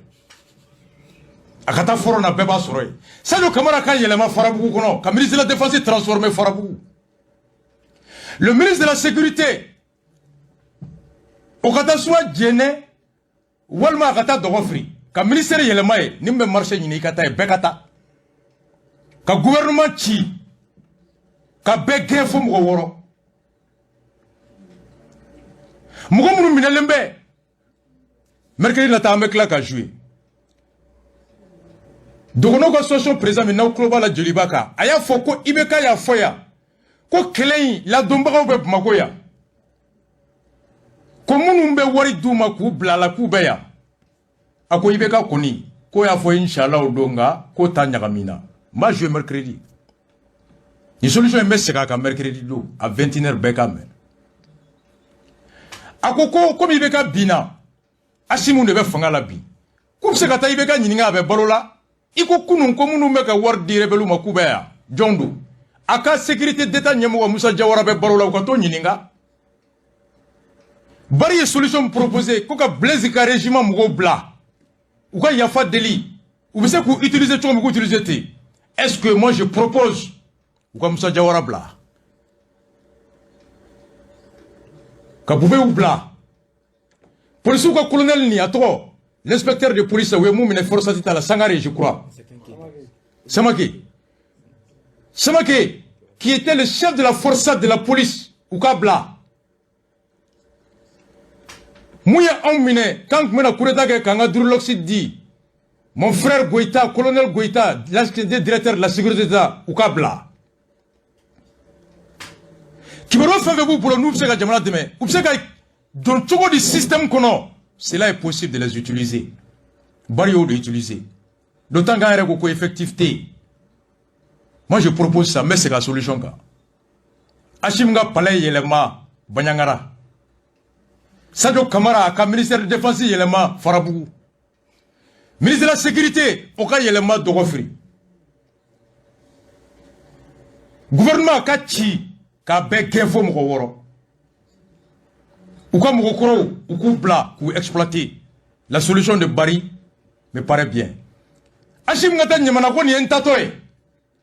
a ka taa fɔlɔ na, bɛɛ b'a sɔrɔ yen. Sadio Kamara ka yɛlɛma Farabugu kɔnɔ, ka ministre de la Défense transformer Farabugu. Le ministre de la sécurité o ka taa soit Jɛnɛ walima a ka taa Dɔgɔfiri ka ministère yɛlɛma ye. Ni min bɛ marché ɲini, i ka taa yen, bɛɛ ka taa ka gouvernement ci ka bɛɛ gɛn fo mɔgɔ 6. Mɔgɔ minnu minɛlen bɛ, mercredi nata an bɛ tila ka jouer. Dɔgɔnɔw ka association président min n'aw tulo b'a la Joliba kan, a y'a fɔ ko IBK y'a fɔ yan ko kɛlɛ in ladonbagaw bɛ Bamakɔ yan, ko minnu bɛ wari d'u ma k'u bila a la k'u bɛ yan. A ko IBK kɔni k'o y'a fɔ inshallah o don, nka k'o ta ɲagamina. N b'a jouer mercredi. Nin solution in bɛ segin a kan mercredi don à 21h, bɛɛ k'a mɛn. A ko ko komi IBK binna, Assimi de bɛ fanga la bi, k'u bɛ se ka taa IBK ɲininka a bɛ balo la. I ko kunun ko minnu bɛ ka wari di rebelle ma k'u bɛ yan, jɔn don? A ka sécurité d'État ɲɛmɔgɔ Musa Jawara bɛ balo la, u ka t'o ɲininka. Bari ye solution proposé ko ka Blaise ka régiment mɔgɔw bila u ka yafa deli, u bɛ se k'u utiliser cogo min, k'u utiliser ten. Est-ce que moi je propose u ka Musa Jawara bila, ka Bubew bila, polisiw ka colonel nin, a tɔgɔ l'inspecteur de police, u ye mun minɛ force ta la, Sangare je crois, Samake, Samake qui était le chef de la force de la police, u k'a bila. Mun ye anw minɛ k'an tun bɛna coup d'état kɛ k'an ka Duroloxy di, mon frère Goïta, colonel Goïta, l'ancien directeur de la sécurité d'État, u k'a bila. Kibaruya fɛn fɛn b'u bolo n'u bɛ se ka jamana dɛmɛ, u bɛ se ka don cogo di système kɔnɔ, cela est possible de les utiliser. Bari y'o de utiliser, d'autant qu'an yɛrɛ ko ko effectif tɛ yen. Moi je propose ça. N bɛ segin a solution kan. Assimi ka palais yɛlɛma Bandiagara, Sadio Kamara a ka ministère de défense yɛlɛma Farabugu, ministre de la sécurité o ka yɛlɛma Dɔgɔfiri, gouvernement ka ci k'a bɛɛ gɛn fo mɔgɔ 6, u ka mɔgɔkɔrɔw u k'u bila k'u exploiter. La solution de Bari me paraît bien. Assimi ka taa Ɲamana ko nin ye n tatɔ ye,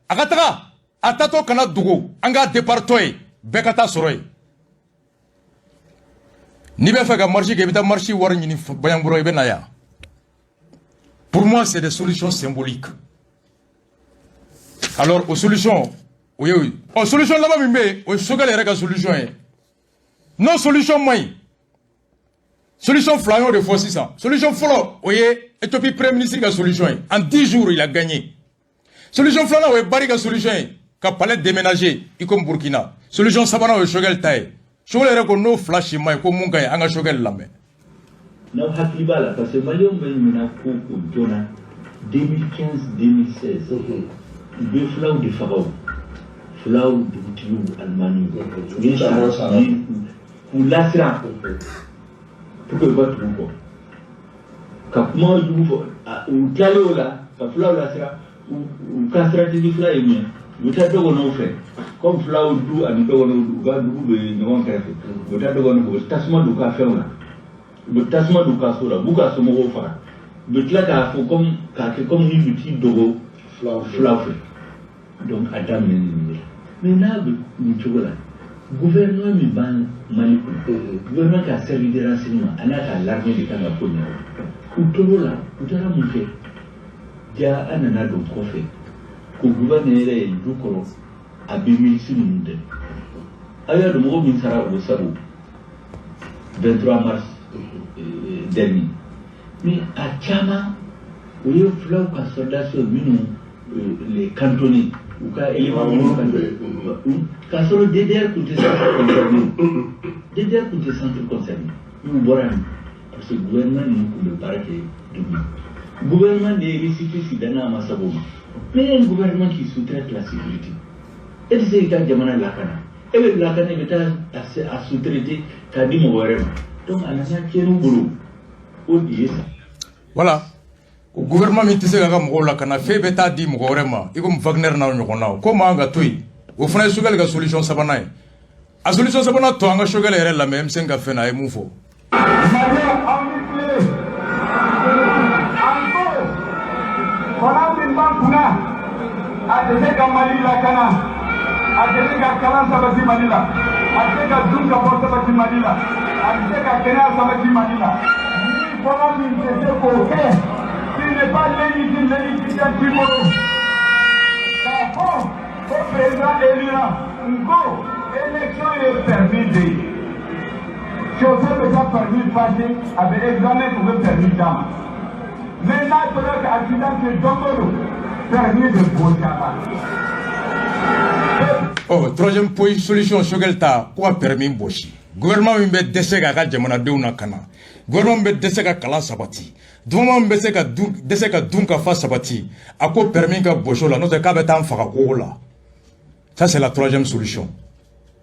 a ka taga, a tatɔ kana dogo, an k'a départ tɔ ye, bɛɛ ka taa sɔrɔ yen. N'i bɛ fɛ ka marche kɛ, i bɛ taa marche wari ɲini Baɲankɔrɔ, i bɛ na yan. Pour moi, c'est des solutions symboliques. Alors o solution o ye o ye. Ɔ, solution laban min bɛ yen, o ye Sogɛl yɛrɛ ka solution ye. Non, solution man ɲi. Solution fila, an y'o de fɔ sisan. Solution fɔlɔ, o ye Éthiopie premier ministre ka solution ye, en 10 jours il a gagné. Solution filanan, o ye Bari ka solution ye, ka palais déménager i komi Burkina. Solution sabanan, o ye Sogɛl ta ye. Sogɛl yɛrɛ ko n'o fila si man ɲi, ko mun ka ɲi? An ka Sogɛl lamɛn. N'aw hakili b'a la, parce que maliyɛnw bɛ ɲinɛ ko ko joona, 2015 2016, u bɛ fulaw de faga, o fulaw dugutigiw alimamiw u ye sara k'u lasiran pour que u ka tugu kɔ ka kuma jugu fɔ. U tilalen o la ka fulaw lasiran, u ka stratégie fila ye mun ye? U bɛ taa dɔgɔnɔw fɛ, comme fulaw du ani dɔgɔnɔw du, u ka dugu bɛ ɲɔgɔn kɛrɛfɛ, u bɛ taa dɔgɔnɔw fɛ, u bɛ tasuma don u ka fɛnw na, u bɛ tasuma don u ka so la, u b'u ka somɔgɔw faga, u bɛ tila k'a fɔ comme k'a kɛ comme ni u t'i dogo fulaw fɛ. Donc a daminɛ nin de la. Mais n'a bɛ nin cogo la, gouvernement min b'an Mali kunna, gouvernement ka service de renseignement a n'a ka l'armée de kan ka ko ɲɛnabɔ. U tor'o la, u taara mun kɛ? Ja an nana don kɔfɛ ko gouverneur yɛrɛ ye du kɔrɔ, a bɛ milice ninnu dɛmɛ. Aw y'a dɔn mɔgɔ min sara o sabu 23 mars dernier, mais a caman o ye fulaw ka soldats minnu les cantonniers, u ka élément minnu cantonné, k'a sɔrɔ DDR tun tɛ centre concerné, DDR tun tɛ centre concerné. N'u bɔra nin, parce que gouvernement ninnu tun bɛ baara kɛ dugu ma, gouvernement de ye récépissé da n'a ma sago ma. Mais un gouvernement qui sous-traite la sécurité, e tɛ se k'i ka jamana lakana, e bɛ lakana, i bɛ taa a sous-traiter k'a di mɔgɔ wɛrɛ ma. Donc a nana tiɲɛniw bolo, o de ye sa. Voilà, ko gouvernement min tɛ se k'a ka mɔgɔw lakana, f'e bɛ taa di mɔgɔ wɛrɛ ma i komi Wagner n'a ɲɔgɔnnaw, ko man ka to yen. O fana ye Sogɛli ka solution sabanan ye. A solution sabanan tɔ, an ka Sogɛli yɛrɛ lamɛn, M5 ka fɛn na, a ye mun fɔ? Maliyɛn, aw ni tile. An ko fanga min b'an kunna, a tɛ se ka Mali lakana, a tɛ se. ka kalan sabati Mali la, a tɛ se ka dun ka bɔ sabati Mali la, a bɛ se ka kɛnɛya sabati Mali la. Ni fanga min tɛ se k'o kɛ, s'il n'est pas légitime, légitimité t'i bolo k'a fɔ ko président élira. N ko élection ye permis de ye. Chauffeur bɛ taa permis passer, a bɛ examen k'u bɛ permis d'a ma, mais n'a tora ka accident kɛ don o don, permis bɛ bɔ a la. Ɔ, troisième solution, Choguel ta ko ka permis bɔsi. Gouvernement min bɛ dɛsɛ k'a ka jamanadenw na ka na, gouvernement min bɛ dɛsɛ ka kalan sabati, gouvernement min bɛ se ka dun dɛsɛ ka dun ka fa sabati, a ko permis ka bɔsi o la, n'o tɛ k'a bɛ taa an faga kogo la. Ça, c'est la troisième solution.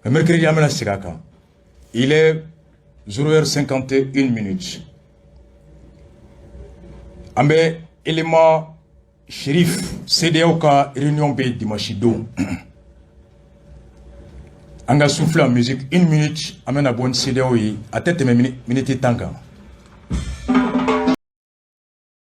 Mais mercredi, an bɛna segin a kan. Il est 0h51 minutes. An bɛ élément Chérif, CEDEAO ka réunion bɛ dimanche don. An ka souffler en musique une minute, an bɛna bɔ ni CEDEAO ye, a tɛ tɛmɛ minute 10 kan.